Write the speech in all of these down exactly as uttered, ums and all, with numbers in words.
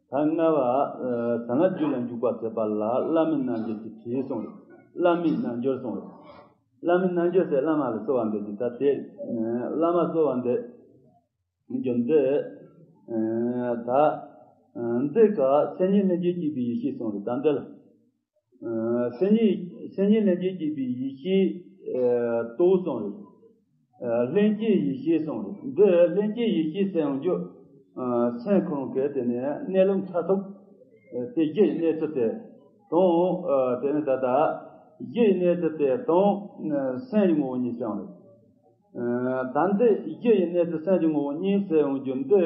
ད་ལྔ་པ། ཨ་ཟང་ངེ་རྒྱུད་ལ་འཇུག་པ་ཟེར་བ་ལ་བླ་མའི་རྣལ་འབྱོར་གྱི་ཁྲིད་གསུངས་རེད། བླ་མའི་རྣལ་འབྱོར་གསུངས་རེད། བླ་མའི་རྣལ་འབྱོར་ཟེར་བླ་མ་ལ་གསོལ་བ་འདེབས་ཀྱི། ད་དེ་བླ་མ་གསོལ་བ་འདེབས་རྒྱུ་འདི། ཨ་ད་ཨ་འདི་ཀ་སེམས་ཉིད་ལྷན་སྐྱེས་སྐྱེས་པའི་ཡེ་ཤེས་གསུངས་རེད། ད་འདི་ལ། ཨ་སེམས་ཉིད་སེམས་ཉིད་ལྷན་སྐྱེས་སྐྱེས་པའི་ཡེ་ཤེས་ཨ་ལྟོ་གསུངས་རེད། ཨ་ལྷན་སྐྱེས་ཡེ་ཤེས་གསུངས་རེད། འདི་ལྷན་སྐྱེས་ཡེ་ཤེས་ཟེར་ཡོང་རྒྱུ། ཨ་སེམས་ཁོ་རང་གི་དེ་ནས་གནས་ལུགས་མཐར་ཐུག་ཨ་དེ་གཞི་ཡི་གནས་ཚུལ་དེ་དང་། ཨ་དེ་ནས་ད་ལྟ་གཞི་ཡི་གནས་ཚུལ་དེ་དང་ཨ་སེམས་ཀྱི་ངོ་བོ་གཉིས་བྱུང་རེད། ཨ་ད་འདི་གཞི་ཡི་གནས་ཚུལ་སེམས་ཀྱི་ངོ་བོ་གཉིས་ཟེར་ཡོང་རྒྱུ་འདི།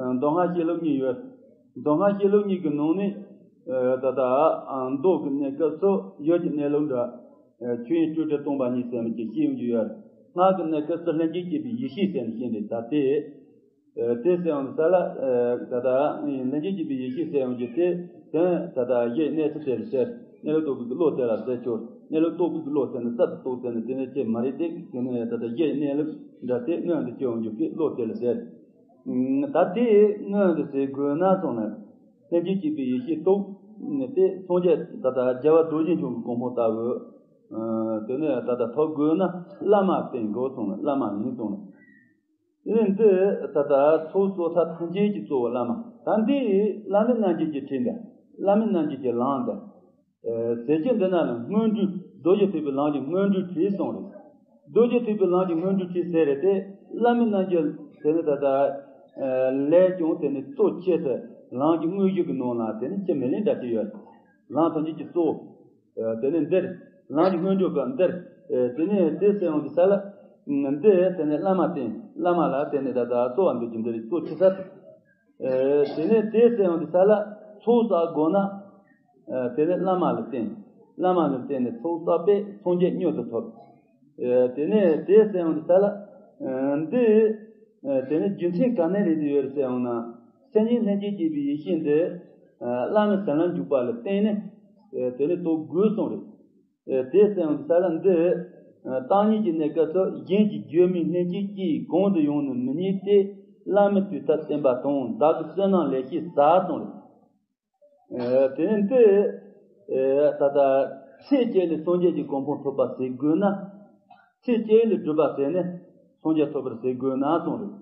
ཨ་མདོ་སྔགས་བཤད་ལུགས་གཉིས་ཡོད། མདོ་སྔགས་བཤད་ལུགས་གཉིས་ཀྱི་ནང་ནས། ཨ་ད་ལྟ་ཨ་མདོ་གི་གནས་སྐབས་སུ་ཡུལ་གྱི་གནས་ལུགས་འདྲ། ཨ་ཆོས་དབྱིངས་སྤྲོས་བྲལ་སྟོང་པ་ཉིད་ཟེར་ནས་ཅིག་བཤད་ཡོང་རྒྱུ་ཡོད། སྔགས་ཀྱི་གནས་སྐབས་སུ་ལྷན་སྐྱེས་སྐྱེས་པའི་ཡེ་ཤེས་ཟེར་ནས་བཤད་འདི་ད་དེ། ཨ་དེ་ཟེར་ཡོང་ས་ལ། ཨ་ད་ལྟ་ལྷན་སྐྱེས་སྐྱེས་པའི་ཡེ་ཤེས་ཟེར་ཡོང་རྒྱུ་དེ། དོན་ད་ལྟ་གཞི་ཡི་གནས་ཚུལ་དེ་ལ་ཟེར། གནས་ལུགས་རྟོགས་པའི་གི་བློ་དེ་ལ་ཟེར་ཆོག་གནས་ལུགས་རྟོགས་པའི་གི་བློ་ཟེར་ནས་གསར་དུ་རྟོགས་ཟེར་ནས་དེ་ནས་ཅིག་མ་རེད་དེ། དེ་ནས་ད་ལྟ་གཞི་ཡི་གནས་ལུགས་འདྲ་དེ་མངོན་དུ་སྐྱེ་ཡོང་རྒྱུ་གི་བློ་དེ་ལ་ཟེར། ཨ་ད་དེ་མངོན་དུ་ཟེར་དགོས་ན་སོང་ན། ལྷན་སྐྱེས་སྐྱེས་པའི་ཡེ་ཤེས་རྟོགས་ནས་དེ་སངས་རྒྱས་ད་ལྟ་རྒྱལ་བ་རྡོ་རྗེ་འཆང་གི་གོ་འཕང་ལྟ་བུ། ཨ་དེ་ནས་ད་ལྟ་ཐོབ་དགོས་ན་བླ་མ་བསྟེན་དགོས་སོང་ན། བླ་མ་ཡིན་སོང་ན། དེ་ནས་འདི་ད་ལྟ་ཚོགས་གསོག་ཐབས་ཐམས་ཅད་ཀྱི་གཙོ་བོ་བླ་མ། ད་འདི་བླ་མའི་རྣལ་འབྱོར་གྱི་ཁྲིད་འདི། བླ་མའི་རྣལ་འབྱོར་གྱི་ལམ་འདི། ཨ་ཟེར་གྱི་འདི་ན་ནི་སྔོན་འགྲོའི་རྡོ་རྗེ་ཐེག་པའི་ལམ་གྱི་སྔོན་འགྲོའི་ཁྲིད་གསུངས་རེད། རྡོ་རྗེ་ཐེག་པའི་ལམ་གྱི་སྔོན་འགྲོའི་ཁྲིད་ཟེར་རེད་དེ། བླ་མའི་རྣལ་འབྱོར་དེ་ནི་ད་ལྟ་ཨ་ལས་ཀྱང་དེ་ནི་གཙོ་ཆེ་ཟེར། ལམ་གྱི་དངོས་གཞི་གི་ནང་ལ་དེ་ནི་ཅི་མི་ལེན་འདྲ་ཅིག་ཡོད། ལམ་ཐམས་ཅད་ཀྱི་གཙོ་བོ། ཨ་དེ་ནི་འདིར། ལམ་གྱི་སྔོན་འགྲོ་གི་འདིར། ཨ་དེ་ནས་དེ་ཟེར་ཡོང་དུས་ས་ལ། འདི་དེ་ནས་བླ་མ་བསྟེན། བླ་མ་ལ་དེ་ནས་ད་ལྟ་གསོལ་བ་འདེབས་ཀྱི་འདི་རེད། གཙོ་ཆེ་ས། ཨ་དེ་ནས་དེ་ཟེར་ཡོང་དུས་ས་ལ་ཚོགས་བསགས་དགོས་ན། ཨ་དེ་ནས་བླ་མ་ལ་བསྟེན། བླ་མ་ལ་བསྟེན་ནས་ཚོགས་བསགས་པས་སངས་རྒྱས་མྱུར་དུ་ཐོབ། ཨ་དེ་ནས་དེ་ཟེར་ཡོང་དུས་ས་ལ། ཨ་འདི། ཨ་དེ་ནས་རྒྱུ་མཚན་ག་ནས་རེད་དུ་ཡོད་རེད་ཟེར་ཡོང་ན། སེམས་ཉིད་ལྷན་སྐྱེས་སྐྱེས་པའི་ཡེ་ཤེས་འདི། ཨ་བླ་མའི་ཟིན་ལམ་འཇུག་པ་ལ་བརྟེན་ནས། ཨ་དེ་ནས་རྟོགས་དགོས་གསུངས་རེད། ཨ་དེ་ཟེར་ཡོང་དུས་ས་ལ་འདི། ཨ་བརྟན་གཉིས་ཀྱི་གནས་སྐབས་སུ་གཞན་གྱིས་བརྗོད་མིན་ལྷན་སྐྱེས་སྐྱེས་གང་དུ་ཡོང་ནི་མི་རྙེད་དེ། བླ་མའི་དུས་ཐ་བསྟན་པ་དང་བདག་གི་བསོད་ནམས་ལེགས་ཤས་ཟད་གསུངས་རེད། ཨ་དེ་ནས་འདི། ཨ་ད་ལྟ་ཚེ་གཅིག་ལ་སངས་རྒྱས་ཀྱི་གོ་འཕང་ཐོབ་པ་ཟེར་དགོས་ན། ཚེ་གཅིག་ལ་སྒྲུབ་པ་ཟེར་ནས་སངས་རྒྱས་ཐོབ་པར་ཟེར་དགོས་ན་གསུངས་རེད།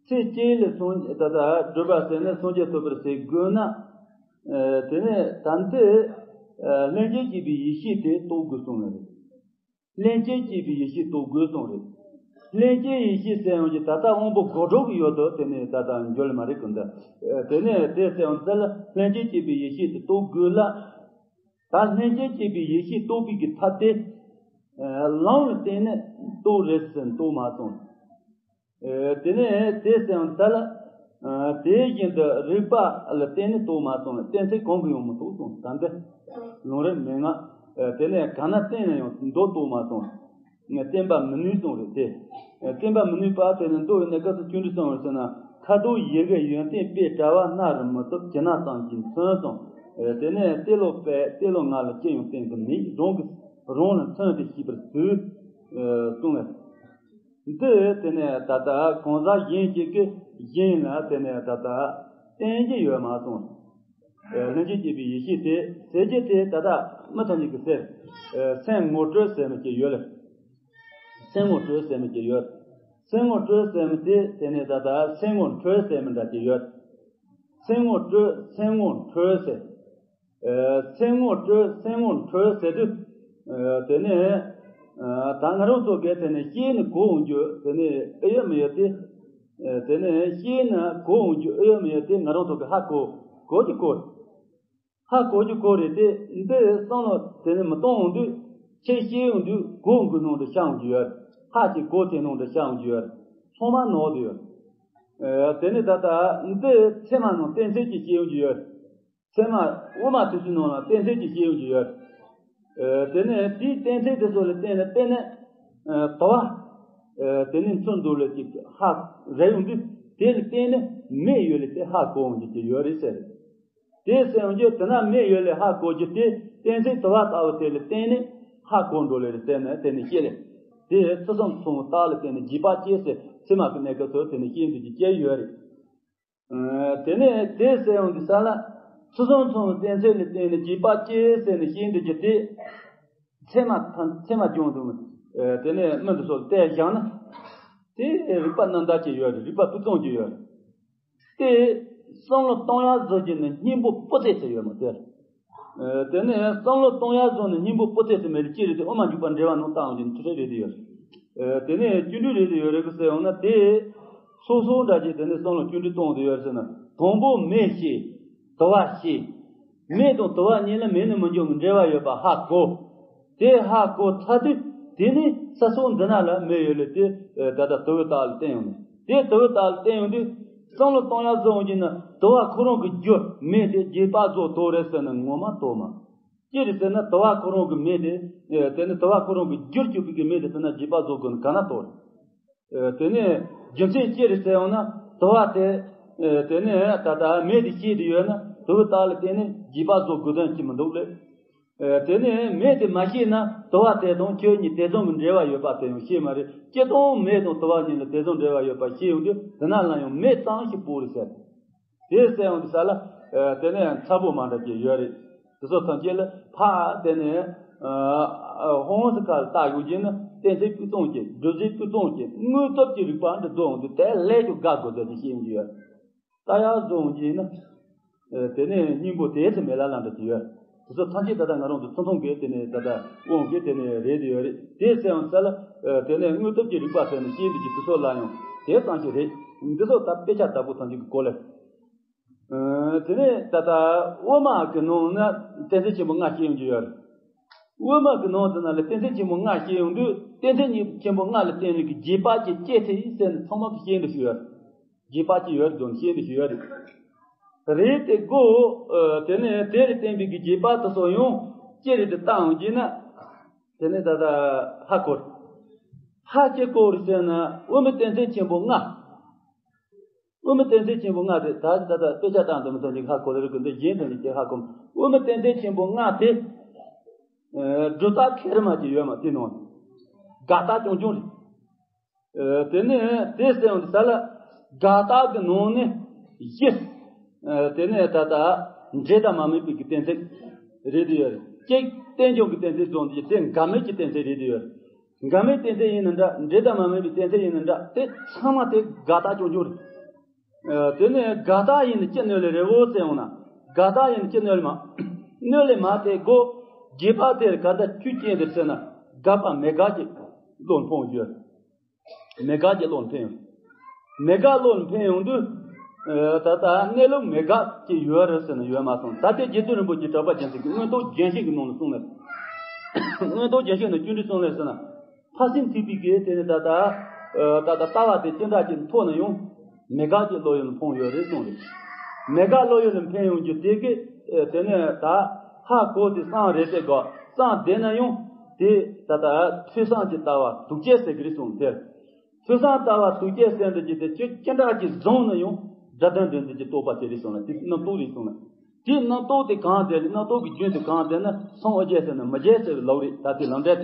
ཚེ་གཅིག་ལ་སངས་ད་ལྟ་སྒྲུབ་པ་ཟེར་ནས་སངས་རྒྱས་ཐོབ་པར་ཟེར་དགོས་ན། ཨ་དེ་ནས་ད་འདི་ཨ་ལྷན་སྐྱེས་སྐྱེས་པའི་ཡེ་ཤེས་དེ་རྟོགས་དགོས་གསུངས་ནི་རེད། ལྷན་སྐྱེས་སྐྱེས་པའི་ཡེ་ཤེས་རྟོགས་དགོས་གསུངས་རེད། ལྷན་སྐྱེས་ཡེ་ཤེས་ཟེར་ཡོང་གི་ད་ལྟ་དབང་པོ་སྒོ་གྲོགས་ཀྱི་ཡུལ་དུ་དེ་ནས་ད་ལྟ་འགྱུར་མ་རེད་གི་འདི། ཨ་དེ་ནས་དེ་ཟེར་ཡོང་དུས་ལྷན་སྐྱེས་སྐྱེས་པའི་ཡེ་ཤེས་དེ་རྟོགས་དགོས་ལ། ད་ལྷན་སྐྱེས་སྐྱེས་པའི་ཡེ་ཤེས་རྟོགས་པའི་གི་ཐབས་དེ། ཨ་ལམ་ལ་བརྟེན་ནས་རྟོགས་རེད་ཟེར་རྟོགས་མ་སོང་། ཨ་དེ་ནས་དེ་ཟེར་ཡང་ད་ལ། ཨ་དེ་བཞིན་དུ་རིགས་པ་ལ་བརྟེན་ནས་རྟོགས་མ་སོང་ལ། གཏན་ཚིགས་གང་གིས་ཡང་མི་རྟོགས་སོང་། ད་འདི་ལུང་རིགས་མན་ངག་ཨ་དེ་ནས་ག་ན་བསྟན་ན་ཡང་མདོ་རྟོགས་མ་སོང་། བསྟན་པ་མི་ནུས་གསུངས་རེད་དེ། ཨ་བསྟན་པ་མི་ནུས་པ་དེ་ནི་མདོ་ཡི་གནས་སྐབས་སུ་ཅི་འདྲ་གསུངས་རེད་ཟེར་ན། ཁ་དོག་ཡི་གེ་ཡོན་ཏན་དཔེ་བྲལ་བ་སྣ་རུ་མི་ཐུབ། ཇི་སྣང་ཙམ་གྱིས་མཚོན་གསུངས། ཨ་དེ་ནས་དེ་ལོ་པས་དེ་ལོ་ང་ལ་ཅི་ཡང་བསྟན་དུ་མེད། རང་གིས་རང་ལ་མཚོན་ཏེ་ཤེས་པར་བྱོས། ཨ་གསུངས་པས། འདི་དེ་ནས་ད་ལྟ་གང་ཟག་གཞན་གཅིག་གིས་གཞན་ལ་དེ་ནས་ད་ལྟ་བསྟན་གྱི་ཡོད་མ་སོང་། ལྷན་སྐྱེས་སྐྱེས་པའི་ཡེ་ཤེས་དེ་ཟེར་རྒྱུ་དེ་ད་ལྟ་མི་ཐམས་ཅད་ཀྱི་སེམས། སེམས་ངོ་སྤྲོད་ཟེར་མི་ཅིག་ཡོད་ལ། སེམས་ངོ་སྤྲོད་ཟེར་མི་ཅིག་ཡོད། སེམས་ངོ་སྤྲོད་ཟེར་མི་དེ་དེ་ནས་ད་ལྟ་སེམས་ངོ་འཕྲོད་ཟེར་མི་འདྲ་ཅིག་ཡོད། སེམས་ངོ་སྤྲོད་སེམས་ངོ་འཕྲོད་ཟེར། ཨ་སེམས་ངོ་སྤྲོད་སེམས་ངོ་འཕྲོད་ཟེར་དུས། ཨ་དེ་ནས་ཨ་ད་ང་རང་ཚོ་གིས་དེ་ནས་ཤེས་ནས་གོ་འོང་རྒྱུ་དེ་ནས་ཨེ་ཡོད་མི་ཡོད་དེ། ཨ་དེ་ནས་ཤེས་ན་གོ་འོང་རྒྱུ་ཨེ་ཡོད་མི་ཡོད་དེ་ང་རང་ཚོ་གིས་ཧ་གོ་གོ་གི་གོ། ཧ་གོ་རྒྱུ་གོ་རེད་དེ། འདི་བསམ་བློ་དེ་ནས་མི་གཏོང་འོང་དུས། ཁྱེད་ཤེས་འོང་དུས་གོ་འགུལ་སྣང་དུ་ཤར་འོང་རྒྱུ་ཡོད། ཧ་ཅིག་གོ་དེ་སྣང་དུ་ཤར་འོང་རྒྱུ་ཡོད། ཚང་མ་ནོར་དུ་ཡོད། ཨ་དེ་ནས་ད་ལྟ་འདི་ཚད་མ་ནང་གཏན་ཚིགས་ཀྱིས་ཤེས་འོང་རྒྱུ་ཡོད། ཚད་མ་དབུ་མ་ཐོས་བསམ་ནང་ལ་གཏན་ཚིགས་ཀྱིས་ཤེས་འོང་རྒྱུ་ཡོད། ཨ་དེ་ནས་དེའི་གཏན་ཚིགས་དེ་ཚོ་ལ་བརྟེན་ནས་དཔེར་ན། ཨ་དུ་བ། ཨ་དེ་ནས་ཚུར་འདུག་ལ་ཅིག་ཧ་རེ་ཡོང་དུས། དེ་ལ་བརྟེན་ནས་མེ་ཡོད་ལ་དེ་ཧ་གོ་འོང་རྒྱུ་དེ་ཡོད་རེད་ཟེར། དེ་ཟེར་འོང་རྒྱུ་དེ་ན་མེ་ཡོད་ལ་ཧ་གོ་རྒྱུ་དེ་གཏན་ཚིགས་དུ་བ་ལྟ་བུ་དེ་ལ་བརྟེན་ནས་ཧ་གོ་འགྲོ་ལེ་རེད་ཟེར་ནས་དེ་ནས་བཤད་ལེ། དེ་ཚུལ་གསུམ་ཚང་བ་རྟགས་ལ་བརྟེན་ནས་རྗེས་དཔག་བྱས་ཟེར། ཚད་མ་གི་གནས་སྐབས་སུ་དེ་ནས་བཤད་འདུག་རྒྱུ་བཅས་ཡོད་རེད། དེ་ནས་དེ་ཟེར་ཡོང་དུས་ས་ལ། ཚུལ་གསུམ་མཚུངས་པའི་གཏན་ཚིགས་ལ་བརྟེན་ནས་རྗེས་དཔག་སྐྱེ་ཟེར་ནས་བཤད་འདོད་ཀྱི་དེ། ཚད་མ་ཐམས་ཚད་མ་སྦྱོང་དུ། དེ་ནས་མི་འདི་ཚོ་ལ་བལྟས་བཞག་ན། དེ་རིགས་པ་རྣམ་དག་ཅིག་ཡོད་རེད། རིགས་པ་ཕུན་སུམ་ཅིག་ཡོད་རེད། དེ་བསམ་བློ་གཏོང་ཡག་བཟོ་རྒྱུ་ནི་སྙིང་པོ་སྤུ་རྩེ་ཟེར་ཡོད་མ་དེ། དེ་ནས་བསམ་བློ་གཏོང་ཡག་བཟོ་ནི་སྙིང་པོ་སྤུ་རྩེ་ཟེར་མེད་ལ་ཅི་རེད་དེ། དབུ་མ་འཇུག་པ་འགྲེལ་བ་ནང་བཏང་བ་ཅིག་ནི་ཆུ་ཚོད་རེད་དེ་ཡོད་རེད། དེ་ནས་སྐྱོན་འགྲོས་རེད་དེ་ཡོད་རེད་གི་ཟེར་ཡོང་ན། དེ་སོ་སོ་འདྲ་ཅིག་དེ་ནས་བསམ་བློ་སྐྱོན་འགྲོས་གཏོང་དུ་ཡོད་རེད་ཟེར་ན། དང་པོ་མེ་ཤེས། དུ་བ་ཤེས། མེ་དང་དུ་བ་གཉིས་ལ་མེད་ནི་མི་འཇོག་གི་འབྲེལ་བ་ཡོད་པ་ཧ་གོ། དེ་ཧ་གོ་ཚར་དུས་དེ་ནས་ས་སོགས་འདི་ན་ལ་མེ་ཡོད་ལེ་དེ། ད་ལྟ་དུ་བའི་རྟགས་ལ་བརྟེན་ཡོང་ནས། དེ་དུ་བའི་རྟགས་ལ་བརྟེན་ཡོང་དུས་བསམ་བློ་གཏོང་ཡག་བཟོ་འོང་གྱི་ན། དུ་བ་ཁོ་རང་གི་རྒྱུ་མེ་དེ་རྗེས་དཔག་བཟོ་དོ་རེད་ཟེར་ན་ངོ་མ་དོ་མ། ཅི་རེད་ཟེར་ན་དུ་བ་ཁོ་རང་གི་མེ་དེ། དེ་ནི་དུ་བ་ཁོ་རང་གི་རྒྱུར་གྱུར་པའི་གི་མེ་དེ་དེ་ན་རྗེས་དཔག་བཟོ་དགོས་ན་ག་ན་དོ་རེད། དེ་ནས་རྒྱུ་མཚན་ཅི་རེད་ཟེར་ཡོང་ན། དུ་བ་དེ། དེ་ནས་ད་ལྟ་མེ་དེ་ཤེས་དེ་ཡོད་ན་དུ་བའི་རྟགས་ལ་བརྟེན་ནས་རྗེས་དཔག་བཟོ་དགོས་དོན་ཅི་མི་འདུག་ལེ། དེ་ནས་མེ་དེ་མ་ཤེས་ན་དུ་བ་དེ་དང་ཁྱོད་གཉིས་དེ་ཙམ་གྱི་འབྲེལ་བ་ཡོད་པ་དེ་ཡང་ཤེས་མ་རེད། སྤྱིར་བཏང་མེ་དང་དུ་བ་གཉིས་ལ་དེ་ཙམ་འབྲེལ་བ་ཡོད་པ་ཤེས་ཡོང་དུས་དེ་ན་ལ་ཡང་མེ་གཙང་ཞིག་པོ་རེད་ཟེར། དེ་ཟེར་ཡོང་དུས་ས་ལ། དེ་ནས་ཚ་པོ་མ་འདྲ་ཅིག་ཡོད་རེད། དེ་ཚོ་ཐམས་ཅད་ལ་ཕར་དེ་ནས་ཧོང་སི་ཁ་ལ་བལྟ་ཡོང་རྒྱུ་ན་གཏན་ཚིགས་ཕུན་སུམ་ཅན། སྒྲུབ་བྱེད་ཕུན་སུམ་ཅན། དངོས་སྟོབས་ཀྱི་རིགས་པ་འདི་རྫོགས་འོང་དུས་དེ་ལས་ཀྱང་དགའ་དགོས་ཟེར་ཏེ་བཤད་ཡོང་རྒྱུ་ཡོད། ལྟ་ཡག་བཟོ་འོང་རྒྱུ་ན། དེ་ནས་སྙིང་པོ་དེ་ཚེ་མེད་ལ་ལ་འདྲ་ཅིག་ཡོད། དེ་ཚོ་ཐམས་ཅད་ད་ལྟ་ང་རང་ཚོ་ཐུན་མོང་གི་དེ་ནས་ད་ལྟ་དབང་གིས་དེ་ནས་རེད་དེ་ཡོད་རེད། དེ་ཟེར་ཡང་ས་ལ། དེ་ནས་དངོས་སྟོབས་ཀྱི་རིགས་པ་ཟེར་ནས་བཤད་འདོད་ཀྱི་དེ་ཚོ་ལ་ཡང་དེ་ཙམ་ཞིག་རེད། འདི་ཚོ་ད་དཔེ་ཆ་ལྟ་བུ་ཐམས་ཅད་ཀྱི་སྐོར་ལས། དེ་ནས་ད་ལྟ་དབུ་མ་གི་ནང་ན་གཏན་ཚིགས་ཆེན་པོ་ལྔ་བཤད་ཡོང་རྒྱུ་ཡོད་རེད། དབུ་མ་གི་ནང་དུ་ན་ལ་གཏན་ཚིགས་ཆེན་པོ་ལྔ་བཤད་ཡོང་དུས། གཏན་ཚིགས་ཆེན་པོ་ལྔ་ལ་བརྟེན་ནས་ཀྱི་རྗེས་དཔག་ཅིག་སྐྱེ་ཐུབ་ཟེར་ནས་ཚང་མ་གི་བཤད་འདོད་ཞིག་ཡོད་རེད། རྗེས་དཔག་ཅིག་ཡོད་རེད་དོན་བཤད་འདོད་ཞིག་ཡོད་རེད། རེད་དེ་གོ། དེ་ནས་དེ་ལ་བརྟེན་པའི་གི་རྗེས་དཔག་དེ་ཚོ་ཡང་ཅི་རེད་དེ་བལྟ་ཡོང་རྒྱུ་ན། དེ་ནས་ད་ལྟ་ཧ་གོ། ཧ་ཅི་གོ་རེད་ཟེར་ན་དབུ་མའི་གཏན་ཚིགས་ཆེན་པོ་ལྔ། དབུ་མའི་གཏན་ཚིགས་ཆེན་པོ་ལྔ་དེ་ད་ད་ལྟ་དཔེ་ཆ་བཏང་དུ་མི་ཐོན་ཅིག་ཧ་གོ་ལེ་རེད་གི་འདི་གཞན་དུ་ནི་ཅིག་ཧ་གོ། དབུ་མའི་གཏན་ཚིགས་ཆེན་པོ་ལྔ་དེ། སྒྲུབ་རྟགས་ཁེར་མ་ཅིག་ཡོད་མ་དེ་ནང་དགག་རྟགས་རྐྱང་རྐྱང་རེད། དེ་ནས་དེ་ཟེར་ཡོང་དུས་ས་ལ་དགག་རྟགས་ཀྱི་ནང་ནས་བཞི། དེ་ནས་ད་ལྟ་འབྲེལ་ཟླ་མ་དམིགས་པའི་གི་གཏན་ཚིགས་རེད་དེ་ཡོད་རེད། གཅིག་རྟེན་འབྱུང་གི་གཏན་ཚིགས་བཟུང་དུས་དེ་འགལ་མེད་ཀྱི་གཏན་ཚིགས་རེད་དེ་ཡོད་རེད། འགལ་མེད་གཏན་ཚིགས་ཡིན་ན་འདྲ། འབྲེལ་ཟླ་མ་དམིགས་པའི་གཏན་ཚིགས་ཡིན་ན་འདྲ། དེ་ཚང་མ་དེ་དགག་རྟགས་རྐྱང་རྐྱང་རེད། དེ་ནས་དགག་རྟགས་ཡིན་ན་ཅི་གནོད་ལེ་རེད་འོ་ཟེར་ཡོང་ན། དགག་རྟགས་ཡིན་ན་ཅི་གནོད་ལེ་མ། གནོད་ལེ་མ་དེ་གོ། རྗེས་དཔག་དེར་ག་ད་ཆོས་ཅན་དེར་ཟེར་ན་དགག་པ་མེད་དགག་ཅིག་བློ་ལ་འཕངས་ཡོད། མེད་དགག་ཅིག་བློ་ལ་འཕེན་ཡོང་། མེད་དགག་བློ་ལ་འཕེན་ཡོང་དུས། ད་ལྟ་གནས་ལུགས་མེད་དགག་ཅིག་ཡོད་རེད་ཟེར་ན་ཡོད་མ་སོང་། ད་ལྟའི་རྗེ་བཙུན་རིན་པོ་ཆེ་གྲགས་པ་རྒྱལ་མཚན་གྱིས་མངོན་རྟོགས་རྒྱན་བཞི་གི་ནང་ལ་གསུངས་ནས། མངོན་རྟོགས་རྒྱན་བཞི་ནས་སྐྱོན་འགྲོས་གསུངས་ནས་ཟེར་ན། ཕར་ཕྱིན་ཐེག་པའི་གི་དེ་ནས་ད་ལྟ། ད་ལྟ་ལྟ་བ་དེ་ཅི་འདྲ་ཅིག་མཐོ་ན་ཡང་། མེད་དགག་ཅིག་བློ་ཡུལ་ལ་འཕངས་ཡོད་རེད་གསུངས་རེད། མེད་དགག་བློ་ཡུལ་ལ་འཕེན་ཡོང་རྒྱུ་དེ་གི། དེ་ནས་ད་ཧ་གོ་དེ་སངས་རེད་དེ་གོ། སངས་བསྡད་ན་ཡང་དེ་ད་ལྟ་ཐོས་བསམ་གྱི་ལྟ་བ་དུག་ཅན་ཟེར་གི་རེད་གསུངས་དེ། ཐོས་བསམ་ལྟ་བ་དུག་ཅན་ཟེར་འདི་ཀྱི་དེ་ཅི་ཅི་འདྲ་ཅིག་བཟུང་ན་ཡང་དགྲ་ལྡན་འདྲེ་འདི་ཀྱི་རྟོགས་པ་དེ་རེད་གསུངས་ལ། དེ་རྣམ་རྟོག་རེད་གསུངས་ལ། དེའི་རྣམ་རྟོག་དེ་གང་དེ་ལ་རྣམ་རྟོག་གི་རྒྱུན་དེ་གང་དེ་ན་སངས་ཨོ་རྒྱས་ཟེར་ན་མི་རྒྱས་ཟེར་བའི་ལུགས་རེད། ད་དེ་ལམ་འབྲས་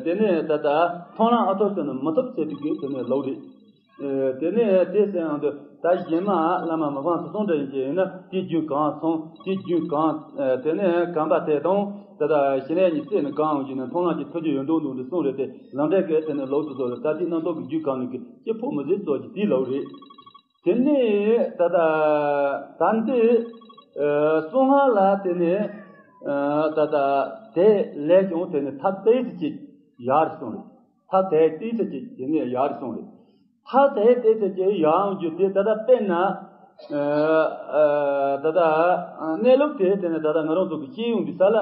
དེ། དེ་ནས་ད་ལྟ་མཐོང་ལམ་ཨ་ཐུར་ཟེར་ན་མི་ཐུབ་ཟེར་དུས་ཀྱི་དེ་ནས་ལུགས་རེད། དེ་ནས་དེ་ཟེར་ཡང་དུ་ད་གཞན་མ་བླ་མ་མི་ཕམ་ཐུགས་གསུང་འདྲ་ཡིན་གྱི་ཡིན་ན་དེའི་རྒྱུན་གང་སོང་། དེའི་རྒྱུན་གང་། དེ་ནས་གང་པ་དེ་དང་ད་ལྟ་ཞི་གནས་གཉིས་རྩེ་ནས་གང་ཡོང་གྱི་ན་མཐོང་ལམ་གྱི་ཐུགས་རྒྱུད་ཡོད་མདོག་མདོག་འདི་གསུང་རེད་དེ་ལམ་འབྲས་ཀྱི་དེ་ནས་ལུགས་སུ་བཟོ་རེད། ད་དེའི་རྣམ་རྟོག་གི་རྒྱུན་གང་ནས་ཀྱི་སྐྱེ་འཕོ་མི་ཟད་སོགས་ཀྱི་དེའི་ལུགས་རེད། དེ་ནས་ད་ལྟ་ད་འདི་གསུང་ལ་དེ་ནས་ད་ལྟ་དེ་ལས་ཀྱང་དེ་ནས་ཐབས་ཏོག་ཙམ་ཅིག་ཡར་སོང་རེད། ཐབས་ཏོག་ཙམ་ཅིག་དེ་ནས་ཡར་སོང་རེད། ཐབས་ཏོག་ཙམ་ཅིག་ཡར་ཡོང་རྒྱུ་དེ་ད་ལྟ་དཔེར་ན་ད་ལྟ་གནས་ལུགས་དེ་དེ་ནས་ད་ལྟ་ང་རང་ཚོ་གི་ཤེས་ཡོན་གྱི་ས་ལ།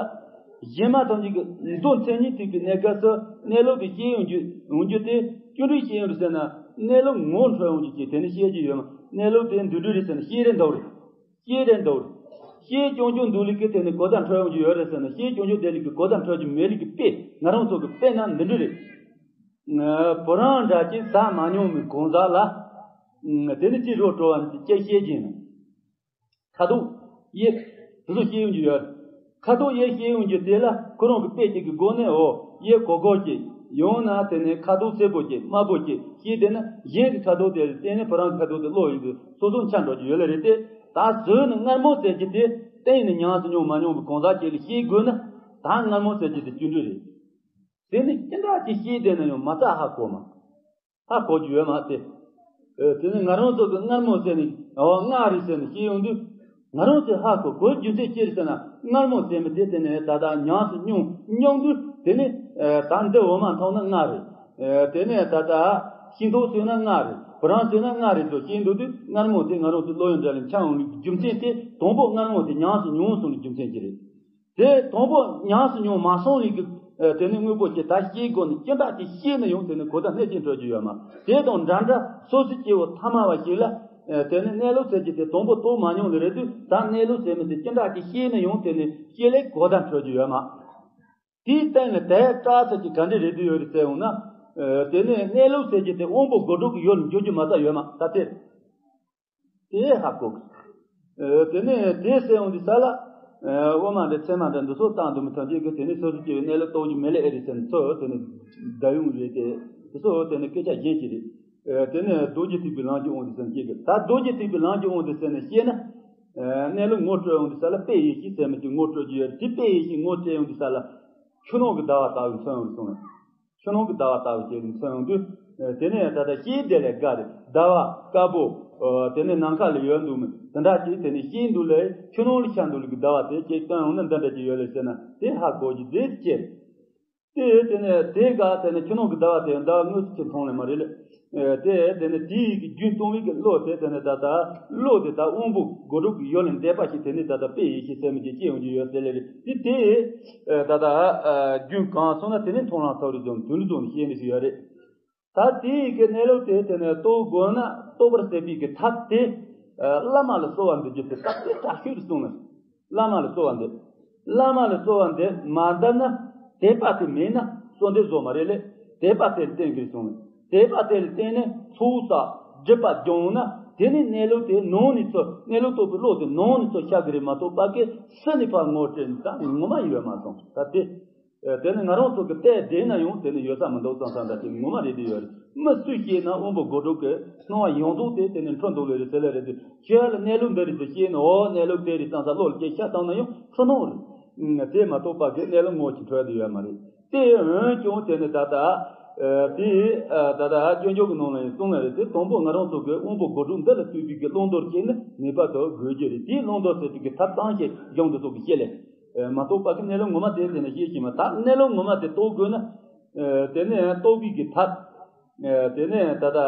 གཞན་མ་ཐམས་ཅད་ཀྱི་མདོ་མཚན་ཉིད་ཐེག་པའི་གནས་སྐབས་སུ་གནས་ལུགས་དེ་ཤེས་ཡོང་རྒྱུ་ཡོང་རྒྱུ་དེ་སྐྱོན་བྲལ་ཤེས་ཡོན་རེད་ཟེར་ན། གནས་ལུགས་ངོ་འཕྲོད་ཡོང་རྒྱུ་ཅིག་དེ་ནི་ཤེས་ཀྱི་ཡོད་མ། གནས་ལུགས་དེ་འདི་འདྲ་རེད་ཟེར་ན་ཤེས་རེད་འདུག་རེད། ཤེས་རེད་འདུག་རེད། ཤེས་རྐྱང་རྐྱང་འདུག་ལེ་གི་དེ་ནི་གོ་བརྡ་འཕྲོད་ཡོང་རྒྱུ་ཡོད་རེད་ཟེར་ན། ཤེས་རྐྱང་རྐྱང་དེ་ལེ་གི་གོ་བརྡ་འཕྲོད་རྒྱུ་མེད་ལེ་གི་དཔེ་ང་རང་ཚོ་གི་དཔེར་ན་འདི་འདྲ་རེད། བུ་རམ་འདྲ་ཅིག་ཟ་མ་མྱོང་བའི་གང་ཟག་ལ། དེ་ནི་ཅི་རོ་བྲོ་བ་ཅི་བཤད་ཀྱིན། ཁ་དོག་དབྱིབས་དེ་ཚོ་ཤེས་ཡོང་རྒྱུ་ཡོད། ཁ་དོག་དབྱིབས་ཤེས་ཡོང་རྒྱུ་དེ་ལ་ཁོ་རང་གི་དཔེ་གཅིག་གི་སྒོ་ནས་འོ་དབྱིབས་གོ་གོ་གཅིག་ཡང་ན་དེ་ནས་ཁ་དོག་སེར་པོ་སྐྱེ་དམར་པོ་སྐྱེ་ཤེས། དེ་ནི་གཞན་གྱི་ཁ་དོག་དེ་ལ་བརྟེན་ནས་བུ་རམ་གྱི་ཁ་དོག་དེ་ལོག་ཡོང་དུས་སོ་སོ་འཆར་འགྲོ་རྒྱུ་ཡོད་ལེ་རེད་དེ། ད་གཟོད་ནི་མངར་མོ་ཟེར་རྒྱུ་དེ་གཏན་ནས་ཉམས་སུ་མྱོང་མ་མྱོང་གི་གང་ཟག་ཅིག་ལ་ཤེས་དགོས་ན། ད་མངར་མོ་ཟེར་རྒྱུ་དེ་བཅུད་འདྲེས་རེད། དེ་ནི་ཅི་འདྲ་ཅིག་ཤེས་བསྡད་ན་ཡང་མ་རྩ་ཧ་གོ་མ། ཧ་གོ་རྒྱུ་ཡོད་མ་རེད། ཨེ། དེ་ནི་ང་རང་ཚོ་གི་མངར་མོ་ཟེར་ནས། འོ། མངར་རེད་ཟེར་ནས་ཤེས་ཡོང་དུས། ང་རང་ཚོས་ཧ་གོ་གོ་རྒྱུ་མཚན་ཅི་རེད་ཟེར་ན། མངར་མོ་ཟེར་མི་དེ་དེ་ནས་ད་ལྟ་ཉམས་སུ་མྱོང་མྱོང་དུས། དེ་ནས་ཨེ། ད་འདི་འོ་མ་འཐུང་ན་མངར་རེད། ཨེ། དེ་ནས་ད་ལྟ་ཤིང་ཏོག་ཟོས་ན་མངར་རེད། བུ་རམ་ཟོས་ན་མངར་རེད་ཟེར་ཤེས་འདུག་དུས། མངར་མོ་དེ་ང་རང་ཚོའི་བློ་ཡི་འགྲམ་ལ་འཆར་ཡོང་བའི་རྒྱུ་མཚན་དེ། དང་པོ་མངར་མོ་དེ་ཉམས་སུ་མྱོང་སོང་བའི་རྒྱུ་མཚན་གྱིས་རེད། དེ་དང་པོ་ཉམས་སུ་མྱོང་མ་སོང་བའི་གི། ཨེ། དེ་ནི་དངོས་པོ་ཅིག་ད་ཤེས་དགོས་ནས། ཅི་འདྲ་ཅིག་ཤེས་ན་ཡང་དེ་ནི་གོ་བརྡ་སྣེ་གཅིག་འཕྲོད་རྒྱུ་ཡོད་མ། དེ་དང་འདྲ་འདྲ་སོ་སོའི་སྐྱེ་བོ་ཐ་མལ་པ་ཞིག་ལ། ཨེ། དེ་ནི་གནས་ལུགས་ཟེར་རྒྱུ་དེ་དང་པོ་རྟོགས་མ་མྱོང་ལེ་རེད་དུས། ད་གནས་ལུགས་ཟེར་མི་དེ་ཅི་འདྲ་ཅིག་ཤེས་ན་ཡང་དེ་ནི་ཤེས་ལེ་གོ་བརྡ་འཕྲོད་རྒྱུ་ཡོད་མ། དེའི་སྟེང་ལ་དེ་སྐྲག་ས་ཅིག་ག་འདྲ་རེད་དུས་ཡོད་རེད་ཟེར་འོང་ན། ཨེ། དེ་ནི་གནས་ལུགས་ཟེར་རྒྱུ་དེ་དབང་པོ་དགུ་སྒྲུབ་ཀྱི་ཡུལ་ལ་འགྱུར་རྒྱུ་མ་རྩ་ཡོད་མ། ད་དེ། དེ་ཧ་གོ་གི། ཨེ། དེ་ནས་དེ་ཟེར་ཡོང་དུས་ས་ལ། ཨེ། དབུ་མ་འདྲ་ཚད་མ་འདྲ་འདི་ཚོ་བཏང་འདུག་མི་ཐམས་ཅད་ཀྱིས་དེ་ནས་སོ་སོ་སྐྱེ་བོའི་གནས་ལུགས་རྟོགས་རྒྱུ་མེད་ལེ་ཨེ་རེད་ཟེར་ནས་ཚོ་དེ་ནས་བསྡད་ཡོང་རེད་དེ། དེ་ཚོ་དེ་ནས་སྐད་ཆ་གཞན་ཅིག་རེད། ཨེ། དེ་ནས་རྡོ་རྗེ་ཐེག་པའི་ལམ་གྱི་དབང་དུ་ཟེར་ནས་བཤད་ཀྱི། ད་རྡོ་རྗེ་ཐེག་པའི་ལམ་གྱི་དབང་དུ་ཟེར་ནས་བཤད་ན། ཨེ། གནས་ལུགས་ངོ་སྤྲོད་ཡོང་དུས་ས་ལ་དཔེ་ཡེ་ཤེས་ཟེར་མི་ཅིག་ངོ་སྤྲོད་རྒྱུ་ཡོད་རེད། དེ་དཔེ་ཡེ་ཤེས་ངོ་སྤྲད་ཡོང་དུས་ས་ལ། ཆུ་ནང་གི་ཟླ་བ་ལྟ་བུ་མཚོན་ཡོང་གསུངས་ལ། ཆུ་ནང་གི་ཟླ་བ་ལྟ་བུ་ཅིག་ལ་མཚོན་ཡོང་དུས། ཨེ། དེ་ནས་ད་ལྟ་ཤེས་བདེ་ལས་དགའ་རེད། ཟླ་བ་དཀར་པོ། ཨེ། དེ་ནས་ནམ་མཁའ་ལ་ཡོད་འདུག་མི་དེ་འདྲ་ཅིག་དེ་ནས་ཤེས་འདུག་ལས། ཆུ་ནང་ལ་ཤར་འདུག་ལས་ཀྱི་ཟླ་བ་དེ་ཅིག་སྟོན་ཡོང་ན་འདི་འདྲ་ཅིག་ཡོད་ལེ་ཟེར་ན། དེ་ཧ་གོ་རྒྱུ་དེ་ཅི་རེད། དེ་དེ་ནས་དེ་ག་དེ་ནས་ཆུ་ནང་གི་ཟླ་བ་དེ་ཟླ་བ་དངོས་སུ་ཅིག་མཐོང་ལེ་མ་རེད་ལེ། ཨེ། དེ་དེ་ནས་དེའི་གི་རྒྱུན་གཏོང་བའི་གི་བློ་དེ། དེ་ནས་ད་ལྟ་བློ་དེ་ད་དབང་པོ་དགུ་སྒྲུབ་ཀྱི་ཡུལ་ལས་འདས་པ་ཞིག་དེ་ནས་ད་ལྟ་དཔེ་ཡེ་ཤེས་ཟེར་མི་ཅིག་སྐྱེ་ཡོང་རྒྱུ་ཡོད་ཟེར་ལེ་རེད། དེ་དེ། ཨེ། ད་ལྟ། ཨེ། རྒྱུན་གང་སོང་ན་དེ་ནས་མཐོང་ལམ་ཐོབ་རེད་ཟེར་ནས་དོན་འདི་ཚོ་ནས་བཤད་འདི་ཞིག་ཡོད་རེད། ད་དེའི་གི་གནས་ལུགས་དེ་དེ་ནས་རྟོགས་དགོས་ན་རྟོགས་པར་བྱེད་པའི་གི་ཐབས་དེ། ཨེ། བླ་མ་ལ་གསོལ་བ་འདེབས་རྒྱུ་དེ་ད་དེ་དྲག་ཤོས་རེད་གསུངས་ནས། བླ་མ་ལ་གསོལ་བ་འདེབས། བླ་མ་ལ་གསོལ་བ་འདེབས་མ་བཏབ་ན་དད་པ་དེ་མེད་ན་གསོལ་འདེབས་བཟོ་མ་རེད་ལེ། དད་པ་དེ་ལ་བརྟེན་དགོས་གསུངས་ནས། དད་པ་དེ་ལ་བརྟེན་ནས་ཚོགས་བསགས་སྒྲིབ་པ་སྦྱོང་ན། དེ་ནས་གནས་ལུགས་དེ་ནང་ནས་ཚུར། གནས་ལུགས་རྟོགས་པའི་བློ་དེ་ནང་ནས་ཚུར་ཤར་གི་རེད་མ་གཏོགས་པ་གི་ཕྱི་ནས་ཕར་ངོ་སྤྲད་ནས་ད་ངོ་མ་ཡོད་མ་སོང་། ད་དེ། ཨེ། དེ་ནི་ང་རང་ཚོ་གི་བལྟས་བསྡད་ན་ཡང་དེ་ནི་ཡོད་ས་མི་འདུག་བསམ་བསམ་འདྲ་དེ་ངོ་མ་རེད་དེ་ཡོད་རེད། མི་སུས་བཤད་ན་དབང་པོ་དགུ་སྒྲུབ་ཀྱི་སྣང་བ་ཡོངས་རྫོགས་དེ་དེ་ནི་འཁྲུལ་འདུག་ལེ་རེད་ཟེར་ལེ་རེད་དེ། ཁྱོད་ལ་གནས་ལུགས་འདི་རེད་ཟེར་བཤད་ན། འོ། གནས་ལུགས་དེ་རེད་བསམ་ས་བློ་ལ་སྐྱེ་ཤ་བཏང་ན་ཡང་འཁྲུལ་སྣང་རེད། ཨང་། དེ་མ་གཏོགས་པ་གི་གནས་ལུགས་ངོ་ཅིག་འཕྲོད་དེ་ཡོད་མ་རེད། དེ་འོན་ཀྱང་དེ་ནི་ད་ལྟ། ཨེ། དེ། ཨེ། ད་ལྟ་སྐྱོན་བརྗོད་ཀྱི་ནང་ལ་ཡང་གསུངས་ལེ་རེད་དེ། དང་པོ་ང་རང་ཚོ་གི་དབང་པོ་དགུ་སྒྲུབ་འདི་ལ་ལྟོས་པའི་གི་བླང་དོར་བྱས་ན་ངེས་པར་དུ་དགོས་རྒྱུ་རེད། དེའི་བླང་དོར་ཟེར་དུས་ཀྱི་ཐབས་གཙང་བྱས་གཞུང་འདི་ཚོ་གི་བཤད་ལེ། ཨེ། མ་གཏོགས་པ་གི་གནས་ལུགས་ངོ་མ་དེ་དེ་ནས་ཤེས་ཀྱི་མ། ད་གནས་ལུགས་ངོ་མ་དེ་རྟོགས་དགོས་ན། ཨེ། དེ་ནས་རྟོགས་པའི་གི་ཐབས། ཨེ། དེ་ནས་ད་ལྟ་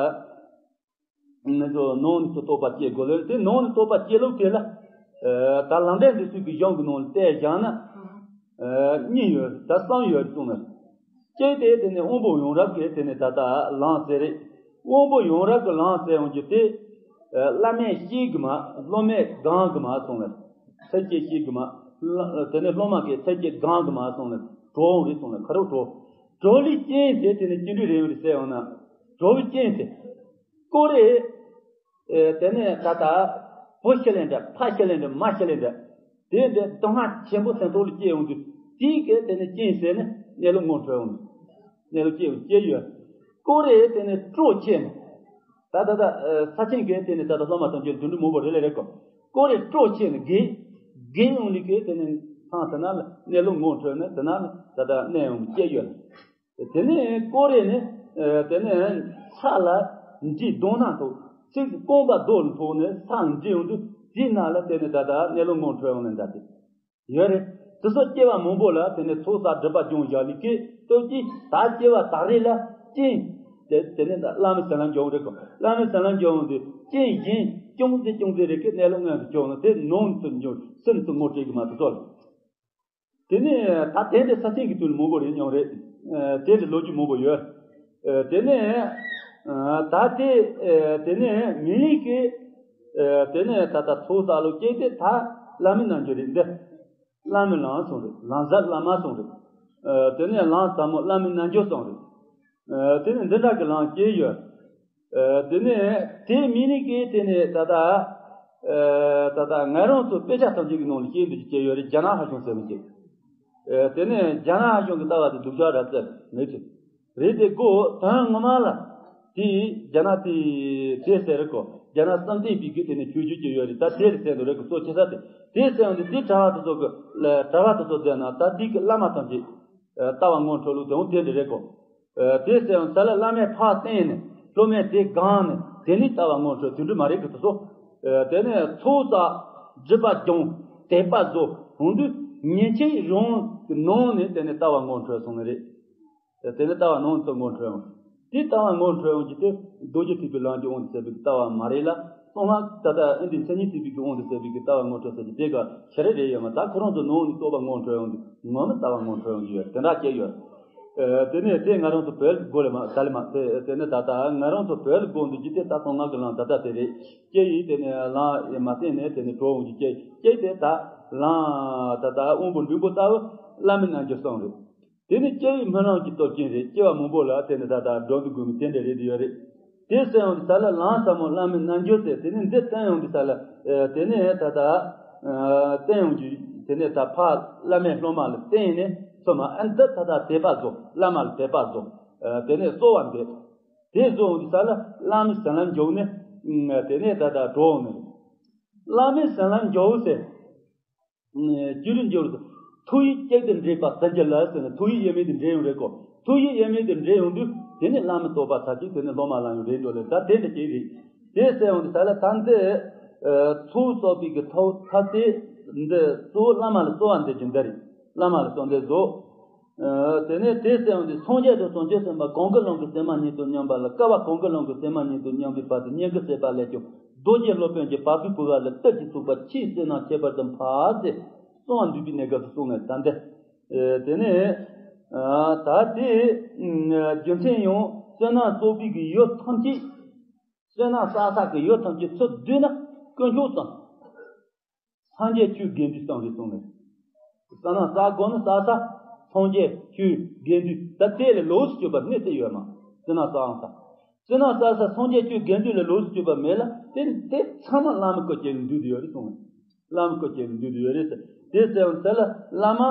ནི་ཚོ་ནང་ནས་ཚོ་རྟོགས་པ་སྐྱེ་དགོས་ལེ། དེ་ནང་ནས་རྟོགས་པ་སྐྱེ་ལུགས་དེ་ལ། ཨེ། ད་ལམ་འབྲས་འདི་ཚོའི་གི་གཞུང་གི་ནང་ལ་བལྟས་བཞག་ན། ཨེ། གཉིས་ཡོད། ད་གསུམ་ཡོད་གསུངས་ནས། གཅིག་དེ་དེ་ནས་དབང་པོ་ཡོངས་རབ་ཀྱི་དེ་ནས་ད་ལྟ་ལམ་ཟེར་རེད། དབང་པོ་ཡོངས་རབ་ཀྱི་ལམ་ཟེར་ཡོང་རྒྱུ་དེ། ཨེ། བླ་མས་ཤེས་གི་མ། སློབ་མས་སྒོམ་གི་མ་གསུངས་ལེ། ཚིགས་བཅད་ཤེས་གི་མ། བླ། དེ་ནས་སློབ་མ་གིས་ཚིགས་བཅད་སྒོམ་གི་མ་གསུངས་ལེ། གྲོགས་རེད་གསུངས་ལེ། ཁ་རོག་གྲོགས། གྲོགས་ལས་རྐྱེན་དེ་དེ་ནས་སྐྱེ་འགྲོ་རེ་ཡོང་རེ་ཟེར་ཡོང་ན། གྲོགས་ལས་རྐྱེན་དེ། ཀོ་རེ། ཨེ། དེ་ནས་ད་ལྟ་བུ་ཤི་ལེ་འདྲ། ཕ་ཤི་ལེ་འདྲ། མ་ཤི་ལེ་འདྲ། དེ་འདྲ་སྡུག་བསྔལ་ཆེན་པོ་སེམས་ཐོག་ལ་སྐྱེ་ཡོང་དུས། དེའི་གི་དེ་ནས་རྐྱེན་ཟེར་ནས་གནས་ལུགས་ངོ་འཕྲོད་ཡོང་། གནས་ལུགས་སྐྱེ་ཡོང་སྐྱེ་ཡོད། ཀོ་རེ་དེ་ནས་སྤྲོ་ཆེ་ནས། ད་ད་ད། ཨེ། ས་ཆེན་གི་དེ་ནས་ད་ལྟ་སློབ་མ་ཐམས་ཅད་དུད་འགྲོ་མང་པོ་རེ་ལེ་རེ་གོ། ཀོ་རེ་སྤྲོ་ཆེ་ནས་དགེ། དགེ་ཡོང་ལི་གི་དེ་ནས་ཐང་དེ་ན་ལ་གནས་ལུགས་ངོ་འཕྲོད་ནས་དེ་ན་ལ་ད་ལྟ་གནས་ཡོང་སྐྱེ་ཡོད། དེ་ནས་ཀོ་རེ་ནས། ཨེ། དེ་ནས་ས་ལ་འདྲི་གདོང་ན་ཐོག་ཚིག་རྐང་པ་རྡོ་ལ་ཐོག་ནས་ས་འདྲི་ཡོང་དུས་དེའི་ནང་ལ་དེ་ནས་ད་ལྟ་གནས་ལུགས་ངོ་འཕྲོད་ཡོང་ནས་འདྲ་དེ་ཡོད་རེད། དེ་ཚོ་སྐྱེ་བ་མང་པོ་ལ་དེ་ནས་ཚོགས་བསགས་སྒྲིབ་པ་སྦྱོང་བཞག་ལི་ཀི་སྟོབས་ཀྱིས་ད་སྐྱེ་བ་དག་རེ་ལ་རྐྱེན། དེ་དེ་ནས་ད་བླ་མའི་ཟེར་ལམ་སྦྱོང་རེད་གོ། བླ་མའི་ཟེར་ལམ་སྦྱོང་དུས་རྐྱེན་གཞན་ཅུང་ཟད་ཅུང་ཟད་རེ་ཀི་གནས་ལུགས་ངོས་སུ་སྐྱོང་ན་དེ་ནང་དུ་འཇོག་སེམས་སུ་ངོ་སྤྲད་གི་མ་ཐུབ་ཚོད། དེ་ནས་ད་དེ་འདྲའི་ས་ཆེན་གྱི་དུས་ལ་མང་པོ་རེད་མྱོང་རེད། ཨ། དེ་འདྲའི་ལོ་རྒྱུས་མང་པོ་ཡོད། ཨ། དེ་ནས། ཨ། ད་དེ། ཨ། དེ་ནས་མི་ལུས་ཀྱི། ཨ། དེ་ནས་ད་ལྟ་ཚོགས་བསགས་ལུགས་སྐྱེས་ཏེ་ད་བླ་མའི་རྣལ་འབྱོར་རེད་འདི། བླ་མའི་ལམ་གསུངས་རེད། ལམ་ཟབ་བླ་མ་གསུངས་རེད། ཨ། དེ་ནས་ལམ་ཟབ་མོ་བླ་མའི་རྣལ་འབྱོར་གསུངས་རེད། ཨ། དེ་ནས་འདི་འདྲ་གི་ལམ་སྐྱེས་ཡོད། ཨ། དེ་ནས་དེ་མི་ནི་གི་དེ་ནས་ད་ལྟ། ཨ། ད་ལྟ་ང་རང་ཚོ་དཔེ་ཆ་ཐམས་ཅད་ཀྱི་ནང་ལ་སྐྱེས་འདུག་ཅེས་ཡོད་རེད། རྒྱ་ནག་ཧ་ཅང་ཟེར་མི་ཅིག་ཨ། དེ་ནས་རྒྱ་ནག་ཧ་ཅང་གི་ལྟ་བ་དེ་སྡུག་ཅག་ར་ཙེ་མེད་ཅིག་རེད་དེ་གོ་དོན་ངོ་མ་ལ། དེ་རྒྱ་ནག་དེ་དེ་ཟེར་རེད་གོ། རྒྱ་ནག་བསམ་གཏན་པའི་གི་དེ་ནས་ཆོས་བརྒྱུད་ཀྱི་ཡོད་རེད། ད་དེ་རེད་ཟེར་འདུག་རེད་གོ། སོ་ཆེ་ས་དེ་དེ་ཟེར་འོང་དུས་དེ་གྲྭ་བ་དེ་ཚོ་གི་ལ་གྲྭ་བ་དེ་ཚོ་བསྡད་ན་ད་དེ་གི་བླ་མ་ཐམས་ཅད་ལྟ་བ་ངོ་འཕྲོད་ལུགས་དེ་འོང་དེ་འདྲ་རེད་གོ། དེ་ཟེར་འོང་ས་ལ་བླ་མས་ཕར་བསྟན་ནས་སློབ་མས་དེ་སྒང་ནས་དེ་ནས་ལྟ་བ་ངོ་འཕྲོད་དེ་འདྲ་མ་རེད་གི་དེ་ཚོ། དེ་ནས་ཚོགས་བསགས་སྒྲིབ་པ་སྦྱོང་དད་པ་རྫོགས་འོང་དུས་ཉིན་བྱེད་རང་གི་ནང་ནས་དེ་ནས་ལྟ་བ་ངོ་འཕྲོད་སོང་ནི་རེད། དེ་ནི་ལྟ་བ་ནང་དུ་ངོ་འཕྲོད་ཡོང་། དེ་ལྟ་བ་ངོ་འཕྲོད་ཡོང་གི་དེ་རྡོ་རྗེ་ཐེག་པའི་ལམ་གྱི་དབང་དུ་བྱས་པའི་ལྟ་བ་མ་རེད་ལ། གསང་སྔགས་ད་ལྟ་ཨེ་འདི་མཚན་ཉིད་ཐེག་པའི་དབང་དུ་བྱས་པའི་ལྟ་བ་ངོ་འཕྲོད་ཟེར་གྱི་དེ་ག་ཁྱད་རེ་རེ་ཡོད་མ། ད་ཁོ་རང་ཚོ་ནང་ནས་རྟོགས་པ་ངོ་འཕྲོད་ཡོང་དུས་ངོ་མ་ལྟ་བ་ངོ་འཕྲོད་ཡོང་གི་ཡོད། དེ་འདྲ་སྐྱེ་ཡོད། དེ་ནས་དེ་ང་རང་ཚོ་བོད་ལ་དགོས་ལ་མ་ད་ལ་མ་དེ་དེ་ནི་ད་ལྟ་ང་རང་ཚོ་བོད་ལ་དགོས་འདུག་གི་དེ་ལྟ་སོང་ང་གི་ལམ་ད་ལྟ་དེ་རེད། སྐྱེ་ཡི་དེ་ནས་ལམ་མ་བསྟན་ནས་དེ་ནས་གྲོལ་འོང་གི་སྐྱེ་སྐྱེ་དེ་ད་ལམ་ད་ལྟ་དབང་པོ་འབྲིང་པོ་ལྟ་བུ་བླ་མའི་རྣལ་འབྱོར་གསུམ་རེད། དེ་ནི་སྐྱེ་བའི་སྨོན་ལམ་གྱི་སྟོབས་ཅན་རེད། སྐྱེ་བ་མང་པོ་ལ་དེ་ནི་ད་ལྟ་སྒྲོལ་དུ་དགོས་མི་དེ་འདྲ་རེད་དུ་ཡོད་རེད། དེ་ཟེར་ཡོང་དུས་ས་ལ་ལམ་ཟབ་མོ་བླ་མའི་རྣལ་འབྱོར་ཟེར་དེ་ནི་འདི་བསྟན་ཡོང་དུས་ས་ལ་དེ་ནི་ད་ལྟ་བསྟན་ཡོང་གི་དེ་ནི་ད་ཕར་བླ་མས་སློབ་མ་ལ་བསྟན་ནས་སོ་མ་ཨ་འདི་ད་ལྟ་དད་པ་རྫོགས། བླ་མ་ལ་དད་པ་རྫོགས། དེ་ནས་གསོལ་བ་འདེབས། དེ་རྫོགས་ཡོང་དུས་ས་ལ་བླ་མའི་ཟིན་ལམ་འཇོག་ནས་དེ་ནས་ད་ལྟ་གྲོལ་ཡོང་ནི་རེད། བླ་མའི་ཟིན་ལམ་འཇོག་ཟེར། སྤྱིར་འབྱོར་དུ། ཐུགས་ཡིད་གཅིག་ཏུ་འདྲེས་པ་ཟིན་གྱིས་རློབ་ཟེར་ནས་ཐུགས་ཡིད་དབྱེར་མེད་དུ་འདྲེས་ཡོང་རེད་གོ། ཐུགས་ཡིད་དབྱེར་མེད་དུ་འདྲེས་ཡོང་དུས་དེ་ནི་བླ་མའི་བསྟོད་པ་ཚར་གཅིག་དེ་ནི་སློབ་མ་ལ་ཡང་རེ་འགྲོ་ལེ་ད་དེ་འདྲ་ཅིག་རེད། དེ་ཟེར་ཡོང་དུས་ས་ལ་ད་འདི། ཚོགས་གསོག་པའི་གི་ཐོག་ཐ་དེ། འདི་གཙོ་བོ་བླ་མ་ལ་གསོལ་བ་འདེབས་ཀྱི་འདི་རེད། བླ་མ་ལ་གསོལ་འདེབས་བཟོ། དེ་ནས་དེ་ཟེར་ཡོང་དུས་སངས་རྒྱས་དང་བྱང་ཆུབ་སེམས་དཔའ་གང་གི་ལམ་གྱི་སེམས་མ་ཉིད་དུ་མཉམ་པ་ལ་སྐལ་བ་གང་གི་ལམ་གྱི་སེམས་མ་ཉིད་དུ་མཉམ་པའི་བར་དུ་སྙན་གི་ཟེར་པ་ལས་ཀྱང་རྡོ་རྗེ་སློབ་དཔོན་གྱི་བ་སྤུའི་བུ་ག་ལ་གཏེར་གྱི་ཚུགས་པ་ཆེས་བསོད་ནམས་ཁྱད་པར་དུ་འཕགས་ཏེ་གསང་བ་འདུས་པའི་གནས་སྐབས་སུ་གསུངས་ནས་ད་འདི། དེ་ནས་ད་དེ་རྒྱུ་མཚན་ཡང་བསོད་ནམས་གསོག་པའི་གི་ཡུལ་ཐམས་ཅད། བསོད་ནམས་བསགས་ས་གི་ཡུལ་ཐམས་ཅད་ཚུར་བསྡུས་ན་དཀོན་མཆོག་གསུམ། སངས་རྒྱས་ཆོས་དགེ་འདུན་གསུམ་རེད་གསུངས་ནས། བསོད་ནམས་བསགས་དགོས་ནི་བསགས་ས། སངས་རྒྱས་ཆོས་དགེ་འདུན་ད་དེ་ལས་ལོགས་སུ་གྱུར་པ་གནས་ཚུལ་ཡོད་མ། བསོད་ནམས་བསགས་ས། བསོད་ནམས་བསགས་ས་སངས་རྒྱས་ཆོས་དགེ་འདུན་ལས་ལོགས་སུ་གྱུར་པ་མེད་ལ་དེ་དེ་ཚང་མ་བླ་མའི་སྐུ་སྐྱེ་ལ་འདུས་ཏེ་ཡོད་རེད་གསུངས་ནས། བླ་མའི་སྐུ་སྐྱེ་ལ་འདུས་ཏེ་ཡོད་རེད་ཟེར། དེ་ཟེར་བ་ཟེར་ལ་བླ་མ་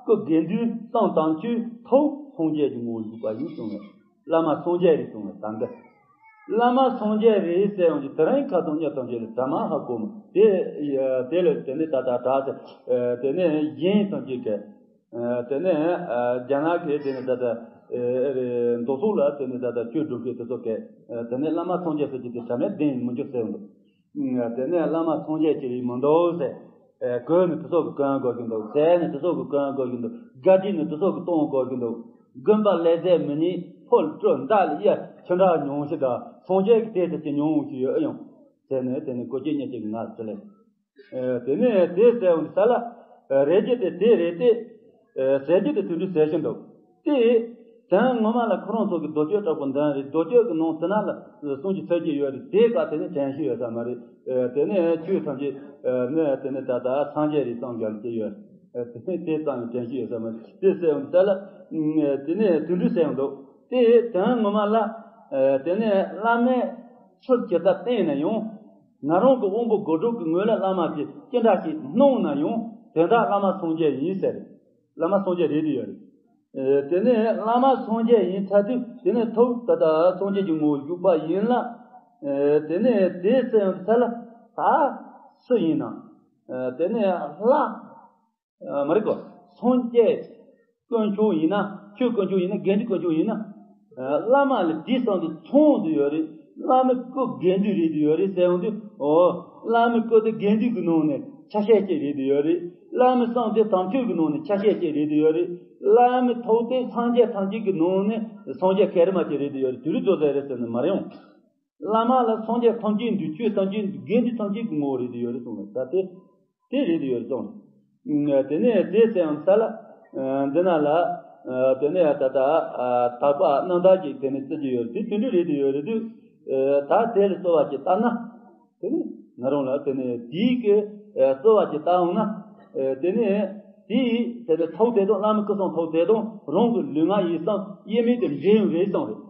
སྐུ་དགེ་འདུན་གསུམ་དང་ཆོས་ཐོག་སངས་རྒྱས་ཀྱི་ངོ་བོ་འཇུག་པ་ཡིན་གསུངས་ནས། བླ་མ་སངས་རྒྱས་རེད་གསུངས་ནས་ད་འདི། བླ་མ་སངས་རྒྱས་རེད་ཟེར་ཡོང་གི་དེ་རིང་ཁ་སང་གཉིས་ཐམས་ཅད་ལ་གྲྭ་མ་ཧ་གོ་མོ་དེ། དེ་ལ་དེ་ནས་ད་ལྟ་གྲྭ་ཟེར། དེ་ནས་གཞན་ཐམས་ཅད་ཀྱི། དེ་ནས་རྒྱ་ནག་གི་དེ་ནས་ད་ལྟ་མདོ་སོག་ལ་དེ་ནས་ད་ལྟ་ཆོས་སྒྲུབ་མཁན་དེ་ཚོ་གི། དེ་ནས་བླ་མ་སངས་རྒྱས་ཟེར་གྱི་དེ་གྲྭ་མའི་གདན་མི་འཇོག་ཟེར་འདུག་དེ་ནས་བླ་མ་སངས་རྒྱས་ཀྱི་རིགས་མི་འདུག་ཟེར། གོས་ནི་དེ་ཚོ་གི་གོན་དགོས་ཀྱི་འདུག་ཟས་ནི་དེ་ཚོ་གི་གོན་དགོས་ཀྱི་འདུག་སྒ་དྲི་ནི་དེ་ཚོ་གི་གཏོང་དགོས་ཀྱི་འདུག་དགོན་པ་ལས་ཟས་མི་ཉིད་ཕོ་ལ་སྤྲོད་མདའ་ལ་གཡར་ཁྱི་འདྲ་མྱོང་ཞིག་དང་སངས་རྒྱས་ཀྱི་དེ་ཚོ་ཅི་མྱོང་ཞིག་ཡོད་ཨེ་ཡོང་། ཟེར་ནས་དེ་ནི་ཀོ་ཅི་གཉིས་ཀྱི་ང་ཚོ་ལས། དེ་ནས་དེ་ཟེར་བ་ས་ལ། རེད་ཀྱི་དེ་དེ་རེད་དེ། ཟེར་རྒྱུ་དེ་དུད་འགྲོ་ཟེར་བཞིན་འདུག་དེ། དོན་ངོ་མ་ལ་ཁོ་རང་ཚོ་གི་མདོ་ཆོས་དྲག་པོ་འདོན་རེད། མདོ་ཆོས་ཀྱི་ནང་དེ་ན་ལ་གསུང་རྒྱུ་ཚོད་ཀྱི་ཡོད་རེད། དེ་ག་དེ་ནི་དྲན་ཤེས་ཡོད་ས་མ་རེད། དེ་ནས་ཆོས་ཐམས་ཅད་ནི་དེ་ནི་ད་ལྟ་སངས་རྒྱས་རེད་བསམ་རྒྱ་ལ་སྐྱེ་ཡོད། དེ་ནི་དེ་ཙམ་ཡང་དྲན་ཤེས་ཡོད་ས་མ་རེད། དེ་ཟེར་བ་ས་ལ། དེ་ནས་དུད་འགྲོ་ཟེར་ཡང་འདུག་དེ་དོན་ངོ་མ་ལ། དེ་ནས་བླ་མས་ཚུར་ཇི་ལྟར་བསྟན་ན་ཡང་། ང་རང་གི་དབང་པོ་སྒོ་སྒྲུབ་ཀྱི་ངོས་ལ་བླ་མ་དེ་ཅི་འདྲ་ཞིག་སྣང་ན་ཡང་དེ་དག་བླ་མ་སངས་རྒྱས་ཡིན་ཟེར། བླ་མ་སངས་རྒྱས་རེད་དེ་ཡོད་རེད། དེ་ནས་བླ་མ་སངས་རྒྱས་ཡིན་ཚར་དུས་དེ་ནས་ཐུགས་ད་ལྟ་སངས་རྒྱས་ཀྱི་ངོ་བོ་བཞུགས་པ་ཡིན་ལ། དེ་ནས་དེ་ཟེར་ཡང་ཚར་ལ་ད་སུ་ཡིན་ན། དེ་ནས་ལྷ། མ་རེད་གོ། སངས་རྒྱས་དཀོན་མཆོག་ཡིན་ན་ཆོས་དཀོན་མཆོག་ཡིན་ན་དགེ་འདུན་དཀོན་མཆོག་ཡིན་ན། བླ་མ་ལ་དེ་བསམ་དུ་མཚོན་དུ་ཡོད་རེད། བླ་མའི་སྐུ་དགེ་འདུན་རེད་དུ་ཡོད་རེད་ཟེར་ཡོང་དུས་ཨོ། བླ་མའི་སྐུ་དེ་དགེ་འདུན་གྱི་ནང་ནས་ཆ་ཤས་ཅིག་རེད་དུ་ཡོད་རེད། བླ་མའི་བསམ་དེ་དམ་ཆོས་ཀྱི་ནང་ནས་ཆ་ཤས་ཅིག་རེད་དུ་ཡོད་རེད། བླ་མའི་ཐུགས་དེ་སངས་རྒྱས་ཐམས་ཅད་ཀྱི་ནང་ནས་སངས་རྒྱས་ག་རེ་མ་ཅིག་རེད་དུ་ཡོད་རེད། དེ་རིགས་ཚོ་ཟེར་རེད་ཟེར་ནས་མ་རེད་ཡོང་། བླ་མ་ལ་སངས་རྒྱས་ཐམས་ཅད་འདུས། ཆོས་ཐམས་ཅད་འདུས། དགེ་འདུན་ཐམས་ཅད་ཀྱི་ངོ་བོ་རེད་དུ་ཡོད་རེད་གསུངས་ནས་ད་དེ། དེ་རེད་དུ་ཡོད་རེད་གསུངས། དེ་ནས་དེ་ཟེར་ཡང་ས་ལ། འདི་ན་ལ། དེ་ནས་ད་ལྟ། དག་པ་རྣམ་དག་ཅིག་དེ་ནས་བརྩི་གི་ཡོད་རེད། དེ་དེ་འདྲ་རེད་དུ་ཡོད་རེད་དུས། ད་དེ་ལ་གསོལ་བ་ཅིག་བཏབ་ན། དེ་ནས་ང་རང་ལ་དེ་ནས་དེའི་གི་གསོལ་བ་ཅིག་བཏབ་འོང་ན། དེ་ནས་དེའི་དེ་ནས་ཐུགས་དེ་དང་བླ་མའི་སྐུ་གསུང་ཐུགས་དེ་དང་རང་གི་ལུས་ངག་ཡིད་གསུམ་དབྱེར་མེད་དུ་འདྲེས་ཡོང་རེད་གསུངས་རེད།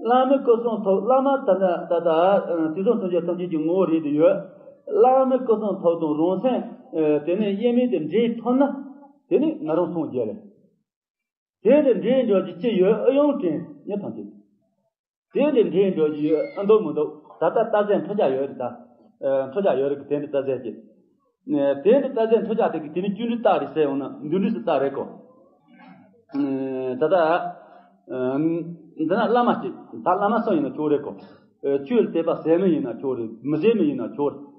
བླ་མའི་སྐུ་གསུང་ཐུགས། བླ་མ་ད་ལྟ་ད་ལྟ་དུས་གསུམ་སངས་རྒྱས་ཐམས་ཅད་ཀྱི་ངོ་བོ་རེད་དུ་ཡོད། བླ་མའི་སྐུ་གསུང་ཐུགས་དང་རང་སེམས་དེ་ནས་དབྱེར་མེད་དུ་འདྲེས་ཐུབ་ན། དེ་ནས་ང་རང་སངས་རྒྱས་རེད། དེ་འདྲ་འདྲེས་འགྲོ་རྒྱུ་ཅི་ཡོད། ཨེ་ཡོང་དྲན་ཉེ་ཐང་ཅིག་དེ་འདྲ་འདྲེས་འགྲོ་རྒྱུ་ཡོད། ཨེ་འདུག་མི་འདུག་ད་ལྟ་རྟགས་གསལ་འཕྲོ་རྒྱག་ཡོད་རེད། ད་ཨ་འཕྲོ་རྒྱག་ཡོད་རེད། དེ་འདྲ་རྟགས་གསལ་གྱི་དེ་འདྲ་རྟགས་གསལ་འཕྲོ་རྒྱག་དེ་གི་དེ་ནི་སྐྱོན་འགྲོའི་རྟགས་རེད་ཟེར་ཡོང་ན་འདུ་འགྲོས་སུ་རྟགས་རེད་གོ། ད་ལྟ་ཨ་འདི་ན་བླ་མ་གཅིག་ད་བླ་མ་གསུམ་ཡིན་ན་ཆོག་རེད་གོ། ཨ་ཆོས་ལ་དད་པ་ཟབ་མོ་ཡིན་ན་ཆོག་རེད། མི་ཟབ་མོ་ཡིན་ན་ཆོག་རེད།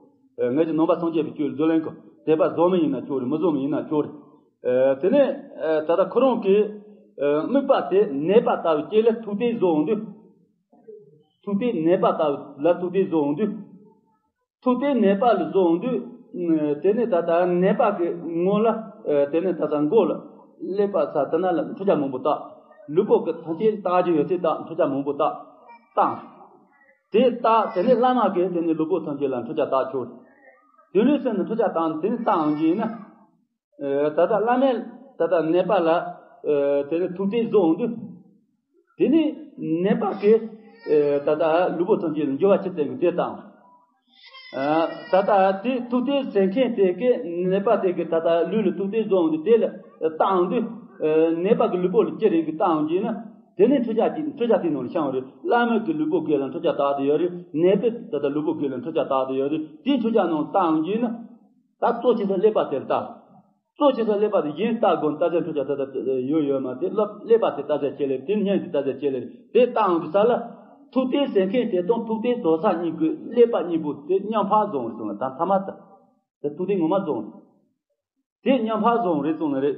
ཨ་ངེད་ཀྱི་ནང་པ་སངས་རྒྱས་པའི་ཆོས་ལ་རྫོགས་ལན་གོ། དད་པ་རྫོགས་མོ་ཡིན་ན་ཆོག་རེད། མི་རྫོགས་མོ་ཡིན་ན་ཆོག་རེད། ཨ་དེ་ནས་ཨ་ད་ལྟ་ཁོ་རང་གི་ཨ་དམིགས་པ་དེ་ནད་པ་ལྟ་བུ་ཅིག་ལ་ཐུག་དེ་བཟོ་འོང་དུས། ཐུག་དེ་ནད་པ་ལྟ་བུ་ལ་ཐུག་དེ་བཟོ་འོང་དུས། ཐུག་དེ་ནད་པ་ལ་བཟོ་འོང་དུས། ཨ་དེ་ནས་ད་ལྟ་ནད་པ་གི་ངོ་ལ་ཨ་དེ་ནས་ད་ལྟ་མགོ་ལ་ཀླད་པ་ས་དེ་ན་ལ་འཕྲུལ་ཆས་མང་པོ་བཏགས། ལུས་པོ་གི་ཐམས་ཅད་བཏགས་ཀྱི་ཡོད་ཚད་བཏགས། འཕྲུལ་ཆས་མང་པོ་བཏགས། བཏང་། དེ་བཏགས་དེ་ནས་བླ་མ་གིས་དེ་ནས་ལུས་པོ་ཐམས་ཅད་ལ་འཕྲུལ་ཆས་བཏགས་ཆོག་དེ་ནས་ཟེར་ནས་འཕྲུལ་ཆས་བཏང་དེ་ནས་བཏང་འོང་གི་ཡིན་ན། ཨ་ད་ལྟ་བླ་མས་ད་ལྟ་ནད་པ་ལ་ཨ་དེ་ནས་ཐུག་དེ་བཟོ་འོང་དུས། དེ་ནས་ནད་པ་གིས་ཨ་ད་ལྟ་ལུས་པོ་ཐམས་ཅད་ལ་འགྱུར་བ་ཅི་བསྟན་གི་དེ་བཏང་། ཨ་ད་ལྟ་དེ་ཐུག་དེ་ཟེར་མཁན་དེ་གིས་ནད་པ་དེ་གིས་ད་ལྟ་ལུས་ལ་ཐུག་དེ་བཟོ་འོང་དུས་དེ་ལ་བཏང་འོང་དུས། ཨ་ནད་པ་གི་ལུས་པོ་ལ་ཅི་རེད་གི་བཏང་འོང་གི་ན། དེ་ནས་འཕྲུལ་ཆས་ཀྱི་འཕྲུལ་ཆས་དེ་ནང་ལ་ཤང་རེད། བླ་མ་གི་ལུས་པོ་གི་ལ་འཕྲུལ་ཆས་བཏགས་དེ་ཡོད་རེད། ནད་པས་ད་ལྟ་ལུས་པོ་གི་ལ་འཕྲུལ་ཆས་བཏགས་དེ་ཡོད་རེད། དེ་འཕྲུལ་ཆས་ནང་བཏང་འོང་གི་ན། ད་གཙོ་ཆེ་ས་ཀླད་པ་དེར་བལྟ། གཙོ་ཆེ་ས་ཀླད་པ་དེ་གཞན་བལྟ་དགོས། རྟགས་གསལ་འཕྲུལ་ཆས་ད་ལྟ་ཡོད་ཡོད་མ་དེ་ཀླད་པ་དེ་རྟགས་གསལ་ཆེ་ལེ། དེ་སྙིང་དེ་རྟགས་གསལ་ཆེ་ལེ། དེ་བཏང་འོང་གི་ས་ལ། ཐུག་དེ་ཟེར་མཁན་དེ་དང་ཐུག་དེ་བཟོ་ས་གཉིས་ཀྱི་ཀླད་པ་གཉིས་པོ་དེ་མཉམ་འཕགས་བཟོ་འོང་གསུངས་ལ། ད་མཐའ་མ་ད་དེ་ཐུག་དེ་ངོ་མ་བཟོ་འོང་། དེ་མཉམ་འཕགས་བཟོ་འོང་རེད་གསུངས་ལ་རེད།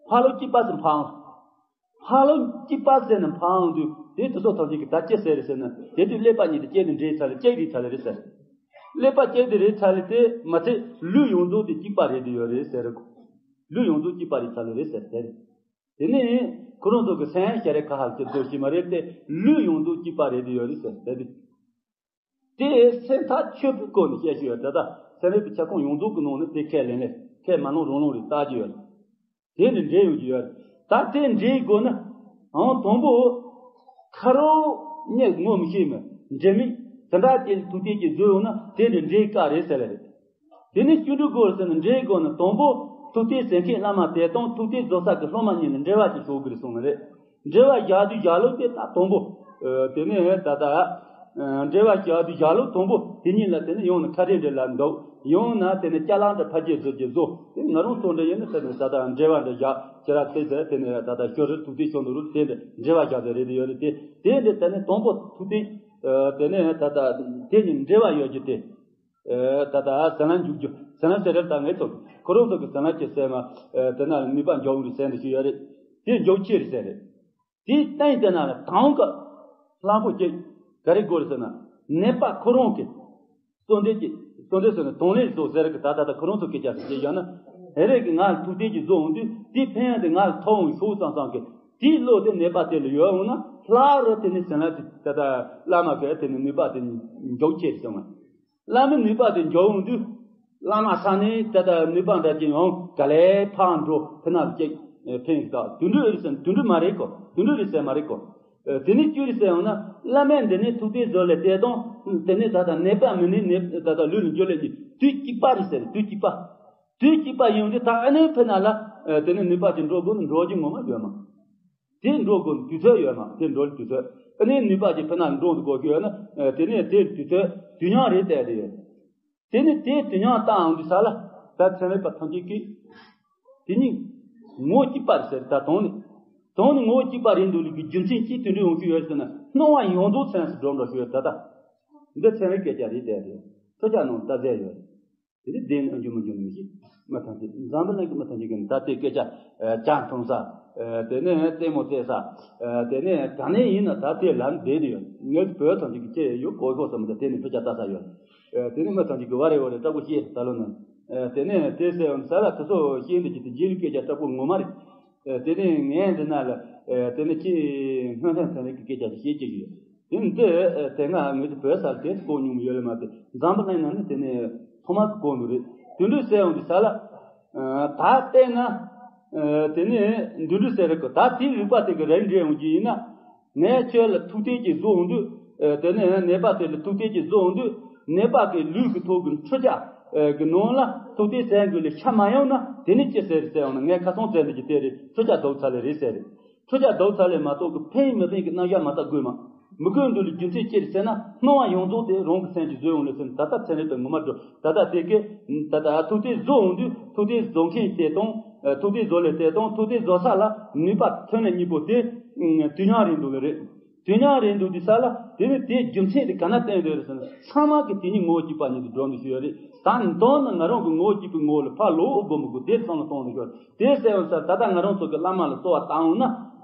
འཕགས་ལམ་གཅིག་པ་ཟེར་འཕགས་འོང་། འཕགས་ལམ་གཅིག་པ་ཟེར་ནས་འཕགས་འོང་དུས་དེ་དེ་ཚོ་ཐམས་ཅད་ཀྱི་ད་ཅི་ཟེར་རེད་ཟེར་ན། དེ་དུས་ཀླད་པ་གཉིས་དེ་གཅིག་དེ་འདྲེས་ཚར་ལེ། གཅིག་རེད་ཚར་ལེ་རེད་ཟེར། ཀླད་པ་གཅིག་དེ་རེད་ཚར་ལེ། དེ་མ་ཚད་ལུས་ཡོངས་རྫོགས་དེ་གཅིག་པ་རེད་དེ་ཡོད་རེད་ཟེར། ལུས་ཡོངས་རྫོགས་གཅིག་པ་རེད་ཚར་ལེ་རེད་ཟེར་དེ་རེད། དེ་ནས་ཁོ་རང་ཚོ་གི་སེམས་ཤ་རེ་ཁ་ཧར་གྱི་རྡོ་ཞིག་མ་རེད་དེ། ལུས་ཡོངས་རྫོགས་གཅིག་པ་རེད་དེ་ཡོད་རེད་ཟེར་དེ་རེད། དེ་སེམས་ཐག་ཆོད་པའི་སྒོ་ནས་བཤད་ཤེས་ཡོད། ད་ལྟ་སེམས་རིག་པའི་ཁྱབ་ཁོངས་ཡོངས་རྫོགས་ཀྱི་ནང་ནས་དེ་ཁས་ལེན་ལེ། ཁས་མ་ལོངས་རང་ལོངས་རེད་བལྟ་རྒྱུ་ཡོད། དེ་འདྲ་འདྲེས་ཡོང་རྒྱུ་ཡོད། ད་དེ་འདྲེས་དགོས་ན། ཨང་དང་པོ། ཁ་རོག་གཉིས་ངོ་མི་ཤེས་མི་འདྲེ་མིག་དེ་འདྲ་ཅན་ཐུག་དེ་ཅིག་བཟོས་ཡོང་ན་དེ་འདྲ་འདྲེས་དཀའ་རེད་ཟེར་ལེ་རེད། དེ་ནས་སྐྱོན་འགྲོ་དགོས་ཟེར་ན་འདྲེས་དགོས་ན་དང་པོ་ཐུག་དེ་ཟེར་མཁན་བླ་མ་དེ་དང་ཐུག་དེ་བཟོ་ས་གི་སློབ་མ་གཉིས་ལ་འབྲེལ་བ་ཅིག་ཞུགས་དགོས་རེད་གསུངས་ནི་རེད། འབྲེལ་བ་བཞག་དུས་བཞག་ལུགས་དེ་ད་དང་པོ། ཨ་དེ་ནས་ད་ལྟ། ཨ་འབྲེལ་བ་བཞག་དུས་བཞག་ལུགས་དང་པོ་དེ་གཉིས་ལ་དེ་ནས་ཡང་ན་ཁ་བྲལ་འདྲ་ལ་འདུག་ཡང་ན་དེ་ནས་ཅ་ལག་འདྲ་ཕར་རྒྱས་ཚུར་རྒྱས་བཟོ། དེ་ནས་ང་རང་ཚོ་འདྲ་ཡིན་ན་དེ་ནས་ད་ལྟ་འབྲེལ་བ་འདྲ་བཞག་ཁྱེད་རང་ཚེ་ཟེར་དེ་ནས་ད་ལྟ་ཤོ་རི་ཐུག་དེ་ཤོ་འདུག་རུ་དེ་འདྲ་འབྲེལ་བ་བཞག་དེ་རེད་དེ་ཡོད་རེད་དེ། དེ་འདྲ་དེ་ནས་དང་པོ་ཐུག་དེ། ཨ་དེ་ནས་ད་ལྟ་དེ་གཉིས་འབྲེལ་བ་ཡོད་རྒྱུ་དེ། ཨ་ད་ལྟ་ཟན་ལ་འཇུག་རྒྱུ་ཟན་ལ་ཟེར་རེད། ད་ངས་ཚོ་ཁོ་རང་ཚོ་གི་ཟན་ལ་ཅི་ཟེར་མ། ཨ་དེ་ན་ནུས་པ་འཇོག་འདུག་ཟེར་འདུག་ཞིག་ཡོད་རེད། དེ་འཇོག་ཆེ་རེད་ཟེར་རེད། དེའི་སྟེང་དེ་ན་ལ་དང་གི་གླང་པོ་སྐྱེ་ག་རེ་དགོས་རེད་ཟེར་ན། ནད་པ་ཁོ་རང་གི་གསོལ་འདེབས་ཀྱི་གསོལ་འདེབས་ཟེར་ན་དང་ལེན་བཟོ་ཟེར་གི་ད་ད་ད་ཁོ་རང་ཚོ་སྐད་ཆ་ཞིག་བཤད་བཞག་ན། ཧེ་རེ་གི་ང་ལ་ཐུག་དེ་ཅིག་བཟོ་འོང་དུས་དེའི་ཕན་ཡོན་དེ་ང་ལ་ཐོབ་འོང་ཤོག་བསམ་བསམ་གི་དེའི་བློ་དེ་ནད་པ་དེ་ལ་ཡོད་འོང་ན་ལྷག་རུ་དེ་ནི་ཟན་ལ་དེ་ད་ད་བླ་མ་གི་དེ་ནི་ནུས་པ་དེ་འཇོག་ཆེ་ཟེར་བ། བླ་མའི་ནུས་པ་དེ་འཇོག་འོང་དུས། བླ་མ་ས་ནས་ད་ལྟ་ནུས་པ་འདྲ་ཅན་ཡང་ག་ལེ་ཕར་འགྲོ་ཕི་ན་ཅིག་ཕན་ཡོད་ད་དུད་འགྲོ་རེད་ཟེར་དུད་འགྲོ་མ་རེད་གོ། དུད་འགྲོ་རེད་ཟེར་མ་རེད་གོ། དེ་ནས་ཅི་རེད་ཟེར་ཡང་ན་བླ་མས་འདི་ནས་ཐུག་དེ་བཟོ་ལེ་དེ་དང་དེ་ནས་ད་ལྟ་ནད་པ་མི་ནི་ནད་ད་ལྟ་ལུས་ལ་འགྱུར་ལེ་གཉིས་དུས་གཅིག་པ་རེད་ཟེར་དུས་གཅིག་པ། དུས་གཅིག་པ་ཡིན་དུས་ད་ཨ་ནི་ཕི་ན་ལ་དེ་ནས་ནུས་པ་ཅིག་འགྲོ་དགོས་ན་འགྲོ་རྒྱུ་ངོ་མ་ཡོད་མ། དེ་འགྲོ་དགོས་དུས་ཚོད་ཡོད་མ། དེ་འགྲོ་དུས་ཚོད་ཨ་ནི་ནུས་པ་ཅིག་ཕི་ན་འགྲོ་དགོས་ཀྱི་ཡོད་ན་དེ་ནས་དེ་དུས་ཚོད་དུས་མཉམ་རེད་བལྟས་ཏེ་ཡོད། དེ་ནི་དེ་དུས་མཉམ་བཏང་འོང་དུས་ས་ལ་ད་ཚན་རིག་པ་ཐམས་ཅད་ཀྱིས་དེ་གཉིས་ངོ་གཅིག་པ་རེད་ཟེར། ད་དོན་ནི་དོན་ནི་ངོ་གཅིག་པ་རེད་འདུག་ལུགས་ཀྱི་རྒྱུ་མཚན་ཅིའི་དོན་འདྲ་ཡོང་གི་ཡོད་ཟེར་ན་སྣང་བ་ཡོངས་རྫོགས་ཚན་སུ་འགྲོ་འགྲོ་ཞུ་ཡོད། ད་ལྟ་འདི་ཚན་རིག་སྐད་ཆ་རེད་བལྟས་ཏེ་ཐོས་རྒྱ་ནང་ལྟ་ཟེར་ཡོད། དེ་ནི་བདེན་ཨ་འཇུ་མི་འཇུ་ནི་མི་ཤེས། མི་ཐམས་ཅད་འཛམ་བུ་གླིང་གི་མི་ཐམས་ཅད་ཀྱིས་ད་ལྟའི་སྐད་ཆ་ཨ་ཇ་འཐུང་ས་ཨ་དེ་ནས་ལྟད་མོ་བལྟས་ས་ཨ་དེ་ནས་ག་ནས་ཡིན་ན་ད་ལྟའི་ལམ་བསྡད་དེ་ཡོད། ངའི་བོད་ཐམས་ཅད་ཀྱི་ཁྱེད་ཡོད་གོ་གོ་བསམ་ད་དེ་ནས་ཕུ་ཆ་ལྟ་ས་ཡོད། ཨ་དེ་ནས་མི་ཐམས་ཅད་ཀྱིས་ཝ་རེ་ཝ་རེ་སྐྲག་པོ་ཤེས་ད་ལོ་ན་ཨ་དེ་ནས་དེ་ཟེར་ས་ལ་དེ་ཚོ་ཤེས་འདི་ཀྱི་དེ་རྗེས་ལུས་སྐད་ཆ་སྐྲག་པོ་ངོ་མ་རེད། ཨ་དེ་ནས་ངས་འདི་ན་ལ་ཨ་དེ་ནས་ཁྱེད་སྔོན་ཐོན་ཚན་རིག་གི་སྐད་ཆ་ཞིག་བཤད་ཀྱི་ཡོད། དེ་འདི་དེ་སྔ་ངོས་ཀྱི་བོད་སར་དེ་གོ་མྱོང་མི་ཡོད་ལེ་མ་དེ་འཛམ་བུ་གླིང་ནང་ནས་དེ་ནས་ཐོག་མར་གོ་ནོ་རེད། དེ་འདྲ་ཟེར་ཡོང་དུས་ས་ལ་ད་བལྟས་ན་དེ་ནས་འདི་འདྲ་ཟེར་རེད་གོ། ད་དེའི་རིག་པ་དེ་གི་རིགས་འགྲེ་ཡོང་གི་ཡིན་ན་ངས་ཁྱོད་ལ་ཐུག་ཐིག་ཅིག་བཟོ་ཡོང་དུས་དེ་ནས་ནད་པ་དེ་ལ་ཐུག་ཐིག་ཅིག་བཟོ་ཡོང་དུས་ནད་པ་གི་ལུས་ཀྱི་ཐོག་གི་འཕྲུལ་ཆས་གི་ནང་ལ་ཐུག་ཐིག་ཟེར་དགོས་ལེ་ཤ་མ་ཡོང་ན་དེ་ནི་ཅི་ཟེར་ཟེར་ཡོང་ན་ངས་ཁ་སང་བཙལ་འདི་ཀྱི་དེ་རེད། འཕྲུལ་ཆས་རྫོགས་ཚར་ལེ་རེད་ཟེར་རེད། འཕྲུལ་ཆས་ལྡོག་ཚར་ལས་མ་གཏོགས་ཀྱི་ཕན་ཡོན་མི་ཕན་གྱི་རྣམ་གཞག་མ་བལྟ་དགོས་མ། མི་དགོས་འདོད་ལས་རྒྱུ་མཚན་ཅི་རེད་ཟེར་ན། སྣང་བ་ཡོངས་རྫོགས་དེ་རང་གི་སེམས་ཀྱིས་བཟོས་ཡོང་ལེ་ཟེར་ན། ད་ལྟ་ཚན་རིག་པས་ངོ་མ་འགྲོ། ད་ལྟ་དེ་གས་ད་ལྟ་ཐུག་དེ་བཟོ་ཡོང་དུས། ཐུག་དེ་བཟོ་མཁན་དེ་དང་། ཐུག་དེ་བཟོ་ལས་དེ་དང་། ཐུག་དེ་བཟོ་ས་ལ་ནུས་པ་ཐོན་ལས་གཉིས་པོ་དེ་དུས་མཉམ་རེད་འདུག་ལེ་རེད། དུས་མཉམ་རེད་འདུག་དུས་ས་ལ། དེ་ནི་དེའི་རྒྱུ་མཚན་དེ་ག་ན་བརྟེན་ཡོད་རེད་ཟེར་ན། ཚང་མ་གི་དེ་ཉིད་ངོ་བོ་གཅིག་པ་ཉིད་དུ་འགྲོ་འདུག་ཞུ་ཡོད་རེད། ད་མདོར་ན་ང་རང་གི་ངོ་བོ་གཅིག་པའི་ངོ་བོ་ལ་ཕར་ལོག་དགོས་མི་དགོས་དེ་བསམ་བློ་གཏོང་འདུག་ཞུ་ཡོད་རེད། དེ་ཟེར་ཡོང་ས། ད་ལྟ་ང་རང་ཚོ་གི་བླ་མ་ལ་གསོལ་བ་བཏབ་འོང་ན།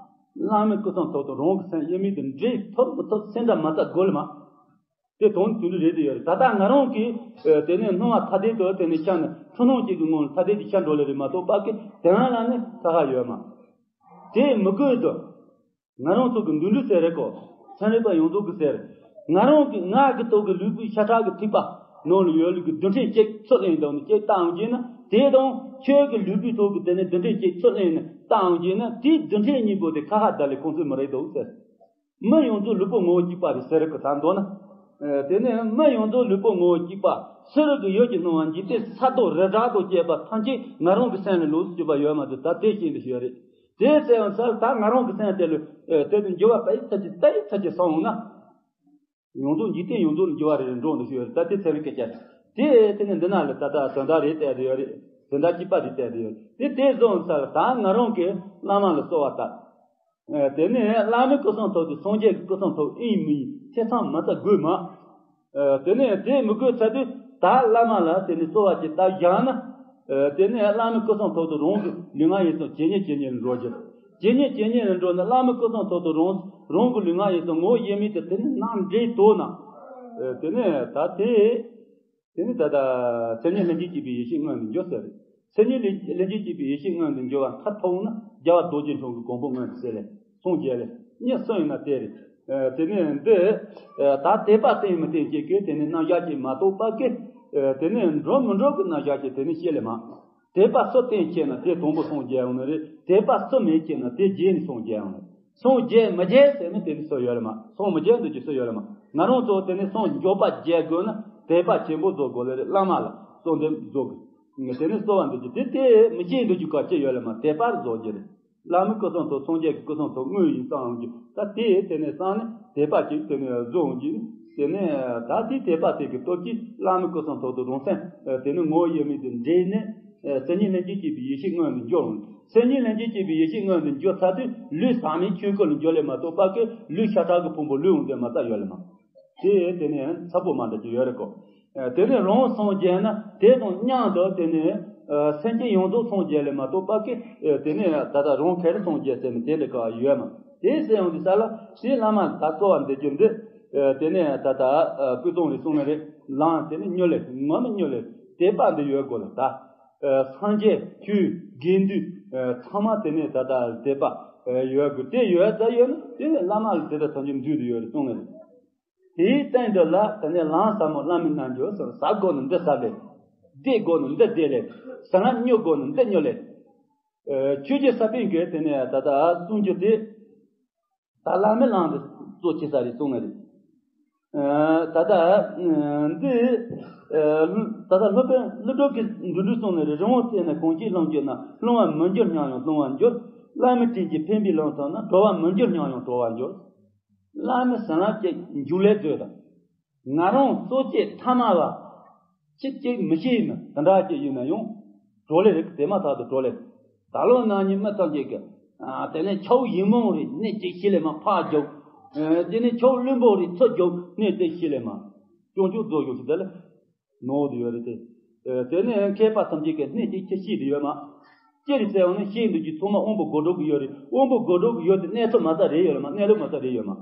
བླ་མའི་སྐུ་གསུང་ཐུགས་དང་རང་གི་སེམས་དབྱེར་མེད་དུ་འདྲེས་ཐུབ་མི་ཐུབ་སེམས་ཁྲལ་མ་བཏང་དགོས་ལེ་མ། དེ་དོན་དེ་འདྲ་རེད་དེ་ཡོད་རེད། ད་ལྟ་ང་རང་གིས་དེ་ནས་སྣང་བ་ཐ་དད་དུ་དེ་ནས་ཤར་ནས་འཁྲུལ་སྣང་གཅིག་གི་ངང་ལ་ཐ་དད་དུ་ཤར་འགྲོ་ལེ་རེད་མ་གཏོགས་པ་གི་དེ་རང་ལ་ནི་ཁ་ཁ་ཡོད་མ། དེ་མི་དགོས་དོ། ང་རང་ཚོ་གི་འདུ་འགྲིག་ཟེར་རེད་གོ། ཚན་རིག་པ་ཡོངས་རྫོགས་གི་ཟེར། ང་རང་གི་ངག་གི་ཐོག་གི་ལུས་པོའི་ཤ་ཁྲག་གི་ཐིགས་པ་ནང་ལ་ཡོད་ལུས་ཀྱི་རྡུལ་ཕྲན་གཅིག་ཚུར་ལེན་དང་ནི་གཅིག་བལྟ་འོང་གྱིས་ན། དེ་དང་ཁྱོད་ཀྱི་ལུས་པོའི་ཐོག་གི་དེ་ནས་རྡུལ་ཕྲན་གཅིག་ཚུར་ལེན་ནས་བལྟ་འོང་གྱིས་ན། དེའི་རྡུལ་ཕྲན་གཉིས་པོ་དེ་ཁ་ཁ་བརྡ་ལས་ཁོང་ཚོས་མི་རེད་དོ་ཟེར། མི་ཡོངས་རྫོགས་ལུས་པོ་ངོ་བོ་གཅིག་པ་རེད་ཟེར་གི། ད་མདོར་ན། ཨ། དེ་ནས་མི་ཡོངས་རྫོགས་ལུས་པོ་ངོ་བོ་གཅིག་པ། ཕྱི་རོལ་གྱི་ཡུལ་གྱི་སྣང་བ་འཇིག་རྟེན་ས་རྡོ་རི་བྲག་དང་བཅས་པ་ཐམས་ཅད་ང་རང་གི་སེམས་ལ་ལོགས་སུ་གྱུར་པ་ཡོད་མ་རེད། ད་དེ་ཤེས་འདི་ཞིག་ཡོད་རེད། དེ་ཟེར་ཡང་ཚར་ད་ང་རང་གི་སེམས་དེ་ལ་ཨ་དེ་དུ་འགྱུར་བ་སྤེལ་ཚར་གྱི་སྤེལ་ཚར་གྱི་སོང་ན། ཡོངས་རྫོགས་འཇིག་རྟེན་ཡོངས་རྫོགས་ལ་འགྱུར་བ་རེ་རེ་འགྲོ་འདི་ཞིག་ཡོད་རེད། ད་དེ་ཚན་རིག་སྐད་ཆ་རེད། དེ་དེ་ནས་འདི་ན་ལ་ད་ལྟ་དོན་དག་རེ་བལྟས་དེ་ཡོད་རེད། དོན་དག་གཅིག་པ་རེ་བལྟས་དེ་ཡོད་རེད། དེ་དེ་བཟོ་ཚར་ད་ང་རང་གི་བླ་མ་ལ་གསོལ་བ་བཏབ། ཨ། དེ་ནས་བླ་མའི་སྐུ་གསུང་ཐུགས་དེ་སངས་རྒྱས་ཀྱི་སྐུ་གསུང་ཐུགས་ཨིན་མིན་ཐེ་ཚོམ་མ་བཏང་དགོས་མ། ཨ། དེ་ནས་དེ་མི་དགོས་ཚར་དུས་ད་བླ་མ་ལ་དེ་ནས་གསོལ་བ་ཅིག་བཏབ་བཞག་ན། ཨ། དེ་ནས་བླ་མའི་སྐུ་གསུང་ཐུགས་དེ་རང་གི་ལུས་ངག་ཡིད་གསུམ་ཇེ་ཉེ་ཇེ་ཉེ་ལ་འགྲོ་རྒྱུ། ཇེ་ཉེ་ཇེ་ཉེ་ལ་འགྲོ་ནས་བླ་མའི་སྐུ་གསུང་ཐུགས་དེ་རང་རང་གི་ལུས་ངག་ཡིད་གསུམ་ངོ་བོ་དབྱེར་མེད་དུ་དེ་ནས་ནམ་འདྲེས་དོ་ན། ཨ། དེ་ནས་ད་དེ། དེ་ནི་ད་ལྟ་མཚན་ཉིད་ལྷན་ཅིག་སྐྱེས་པའི་ཡེ་ཤེས་མངོན་དུ་འགྱུར་ཟེར། མཚན་ཉིད་ལྷན་ཅིག་སྐྱེས་པའི་ཡེ་ཤེས་མངོན་དུ་འགྱུར་བ་མཐར་ཐུག་ན་རྒྱལ་བ་རྡོ་རྗེ་འཆང་གི་གོ་འཕང་མངོན་དུ་གསལ་ལེ། སངས་རྒྱས་ལེ། གཉིས་སུ་ཡིན་ན་དེ་རེད། ཨ། དེ་ནས་འདི། ཨ། ད་དད་པ་བརྟན་མི་བརྟན་ཅིག་གི་དེ་ནས་རྣམ་གཞག་ཅིག་མ་གཏོགས་པ་གི། ཨ། དེ་ནས་འགྲོ་མི་འགྲོ་གི་རྣམ་གཞག་ཅིག་དེ་ནས་ཤེས་ལེ་མ། དད་པ་སུ་བརྟན་ཆེ་ན་དེ་དང་པོ་སངས་རྒྱས་ཡོང་ནི་རེད། དད་པ་སུ་མེད་ཆེ་ན་དེ་རྗེས་ནས་སངས་རྒྱས་ཡོང་ནི་རེད། སངས་རྒྱས་མི་རྒྱས་ཟེར་ནི་དེ་ནི་སུ་ཡོད་ལ་མ། སངས་མི་རྒྱས་འདུག་ཅི་སུ་ཡོད་ལ་མ། ང་རང་ཚོ་དེ་ནི་སངས་མགྱོགས་པ་རྒྱས་དགོས་ན་དད་པ་ཆེན་པོ་བཟོ་དགོས་ལེ་རེད། བླ་མ་ལ་གསོལ་འདེབས་བཟོ་དགོས། དེ་ནི་གསོལ་བ་འདེབས་རྒྱུ་དེ་དེ་མི་ཤེས་འདུག་ཅི་ག་ཅི་ཡོད་ལ་མ། དད་པ་བཟོ་རྒྱུ་རེད། བླ་མའི་སྐུ་གསུང་ཐུགས་སངས་རྒྱས་ཀྱི་སྐུ་གསུང་ཐུགས་དངོས་ཡིན་བསམ་ཡོང་རྒྱུ། ད་དེ་དེ་ནས་བསམ་ནས་དད་པ་ཅིག་དེ་ནས་བཟོ་ཡོང་རྒྱུ། དེ་ནས་ད་དེ་དད་པ་དེ་གི་སྟོབས་ཀྱིས་བླ་མའི་སྐུ་གསུང་ཐུགས་དང་རང་སེམས་དེ་ནས་ངོ་བོ་དབྱེར་མེད་དུ་འདྲེས་ནས། མཚན་ཉིད་ལྷན་ཅིག་སྐྱེས་པའི་ཡེ་ཤེས་མངོན་དུ་འགྱུར་འོང་། མཚན་ཉིད་ལྷན་ཅིག་སྐྱེས་པའི་ཡེ་ཤེས་མངོན་དུ་འགྱུར་ཚར་དུས་ལུས་ཟག་མེད་ཆོས་སྐུ་ལ་འགྱུར་ལེ་མ་གཏོགས་པ་གི་ལུས་ཤ་ཁྲག་གི་ཕུང་པོ་ལུས་འོང་དེ་མ་རྩ་ཡོད་ལེ་མ། དེ་དེ་ནས་ཚ་པོ་མ་འདྲ་ཅིག་ཡོད་རེད་གོ། ཨ། དེ་ནས་རང་སངས་རྒྱས་ན་དེ་དང་མཉམ་དུ་དེ་ནས། ཨ། སེམས་ཅན་ཡོངས་རྫོགས་སངས་རྒྱས་ལེ་མ་གཏོགས་པ་གི། ཨ། དེ་ནས་ད་ལྟ་རང་ག་རེ་སངས་རྒྱས་ཟེར་ནས་དེ་འདྲ་ག་ཡོད་མ། དེ་ཟེར་ཡོང་དུས་ས་ལ་ཞེས་བླ་མ་ད་གསོལ་བ་འདེབས་རྒྱུ་འདི། ཨ། དེ་ནས་ད་ལྟ། ཨ། སྐུ་གདུང་རེ་གསུངས་ནི་རེད། ལམ་དེ་ནི་མྱུར་ལེ་ངོ་མ་མྱུར་ལེ་དད་པ་འདི་ཡོད་དགོས་ལ་ད། ཨ། སངས་རྒྱས་ཆོས་དགེ་འདུན། ཨ། ཚང་མ་དེ་ནས་ད་ལྟ་དད་པ། ཨ། ཡོད་དགོས། དེ་ཡོད་ད་ཡོད་ན་དེ་ནས་བླ་མ་ལ་དེ་ལྟར་ཐམས་ཅད་འདུས་དུ་ཡོད་རེད་གསུངས་ནི་རེད། དེའི་སྟེང་དུ་ལ་དེ་ནས་ལམ་ཟབ་མོ་བླ་མའི་རྣལ་འབྱོར་ཟེར། ཟབ་དགོས་ན་འདི་ཟབ་ལེ། བདེ་དགོས་ན་འདི་བདེ་ལེ། ཟང་ངེ་མྱུར་དགོས་ན་འདི་མྱུར་ལེ། ཨ། ཆོས་རྗེ་ས་པཎ་གྱིས་དེ་ནས་ད་ལྟ་གསུང་རྒྱུ་དེ། ད་བླ་མའི་ལམ་དེ་གཙོ་ཆེ་ས་རེད་གསུངས་ནི་རེད། ཨ། ད་ལྟ་འདི། ཨ། ད་ལྟ་སློབ་དཔོན་ཀླུ་སྒྲུབ་ཀྱིས་འདི་འདྲ་གསུངས་ནི་རེད། རི་བོང་བཙན་ན་གང་ཞིག་ལྷུང་གྱུར་ན། ལྷུང་བར་མི་འགྱུར་སྙམ་ཡང་ལྷུང་བར་འགྱུར། བླ་མའི་དྲིན་གྱིས་ཕན་པའི་ལམ་ཐོབ་ན། གྲོལ་བར་མི་འགྱུར་སྙམ་ཡང་གྲོལ་བར་འགྱུར། བླ་མའི་ཟིན་ལམ་གྱི་འཇུག་ལས་མཛོད་དང་། ང་རང་གཙོ་ཆེ་ཐ་མ་བ། ཁྱེད་ཀྱིས་མི་ཤེས་མི་དེ་འདྲ་ཅིག་ཡིན་ན་ཡང་། གྲོལ་ལེ་རིགས་དེ་མ་ཐག་ཏུ་གྲོལ་ལེ། ད་ལོ་ན་ནིང་མི་ཐམས་ཅད་ཀྱི། ཨ། དེ་ནས་ཆུ་བོ་ཡིན་མོ་རེད་གནས་དེ་ཤི་ལེ་མ་ཕར་རྒྱུག་ཨ། དེ་ནས་ཆུ་བོ་བླུན་པོ་རེད་ཚུར་རྒྱུག་གནས་དེ་ཤི་ལེ་མ། སྐྱོན་བརྗོད་རྫོགས་ཡོད་ཤི་དེ་ལ། ནོར་དུ་ཡོད་རེད་དེ། ཨ། དེ་ནས་མཁས་པ་ཐམས་ཅད་ཀྱི་གནས་དེ་ཁྱེད་ཤེས་དུ་ཡོད་མ། ཅི་རེད་ཟེར་བ་ནི་ཤེས་འདུག་གི་ཚང་མ་དབང་པོ་སྒོ་དྲུག་གི་ཡོད་རེད། དབང་པོ་སྒོ་དྲུག་གི་ཡོད་དེ་གནས་ཚུལ་མ་རྩ་རེད་ཡོད་ལ་མ། གནས་ལུགས་མ་རྩ་རེད་ཡོད་མ།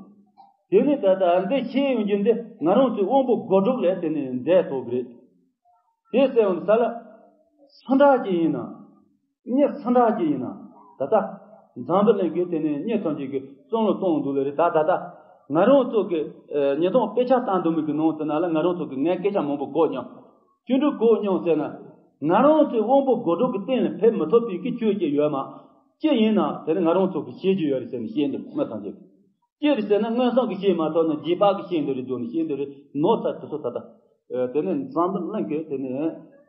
དེ་ནི་ད་ལྟ་འདི་ཤེས་ཡོང་རྒྱུ་འདི་ང་རང་ཚོའི་དབང་པོ་སྒོ་དྲུག་ལས་དེ་ནི་འདས་ཐོག་གི་རེད། དེ་ཟེར་ཡོང་དུས་ས་ལ། སུ་འདྲ་ཅིག་ཡིན་ན། མྱི་སུ་འདྲ་ཅིག་ཡིན་ན། ད་ལྟ། འཛམ་བུ་གླིང་གི་དེ་ནས་མྱི་ཐམས་ཅད་ཀྱི་བསམ་བློ་གཏོང་འདུག་ལེ་རེད། ད་ད་ལྟ། ང་རང་ཚོ་གི། ཨ། ཉིས་སྟོང་དཔེ་ཆ་ལྟ་འདུག་མི་གི་ནང་དེ་ན་ལ་ང་རང་ཚོ་གི་ངས་སྐད་ཆ་མང་པོ་གོ་མྱོང་། ཅི་འདྲ་གོ་མྱོང་ཟེར་ན། ང་རང་ཚོའི་དབང་པོ་སྒོ་དྲུག་གི་སྟེང་ལ་ཕེབས་མི་ཐུབ་པའི་གི་ཆོས་ཅིག་ཡོད་མ། ཅི་ཡིན་ན་དེ་ནི་ང་རང་ཚོ་གི་ཤེས་རྒྱུ་ཡོད་རེད་ཟེར་ནས་བཤད་འདུག་མི་ཐམས་ཅད་ཀྱིས། ཅི་རེད་ཟེར་ན་མངོན་སུམ་གྱིས་ཤེས་མ་ཐུབ་ན་རྗེས་དཔག་གིས་ཤེས་འདོད་རེད་འདུག་ནི་ཤེས་འདོད་རེད་ནོར་ཚ་དེ་ཚོ་ད་ལྟ། ཨ། དེ་ནས་འཛམ་བུ་གླིང་གི་དེ་ནས།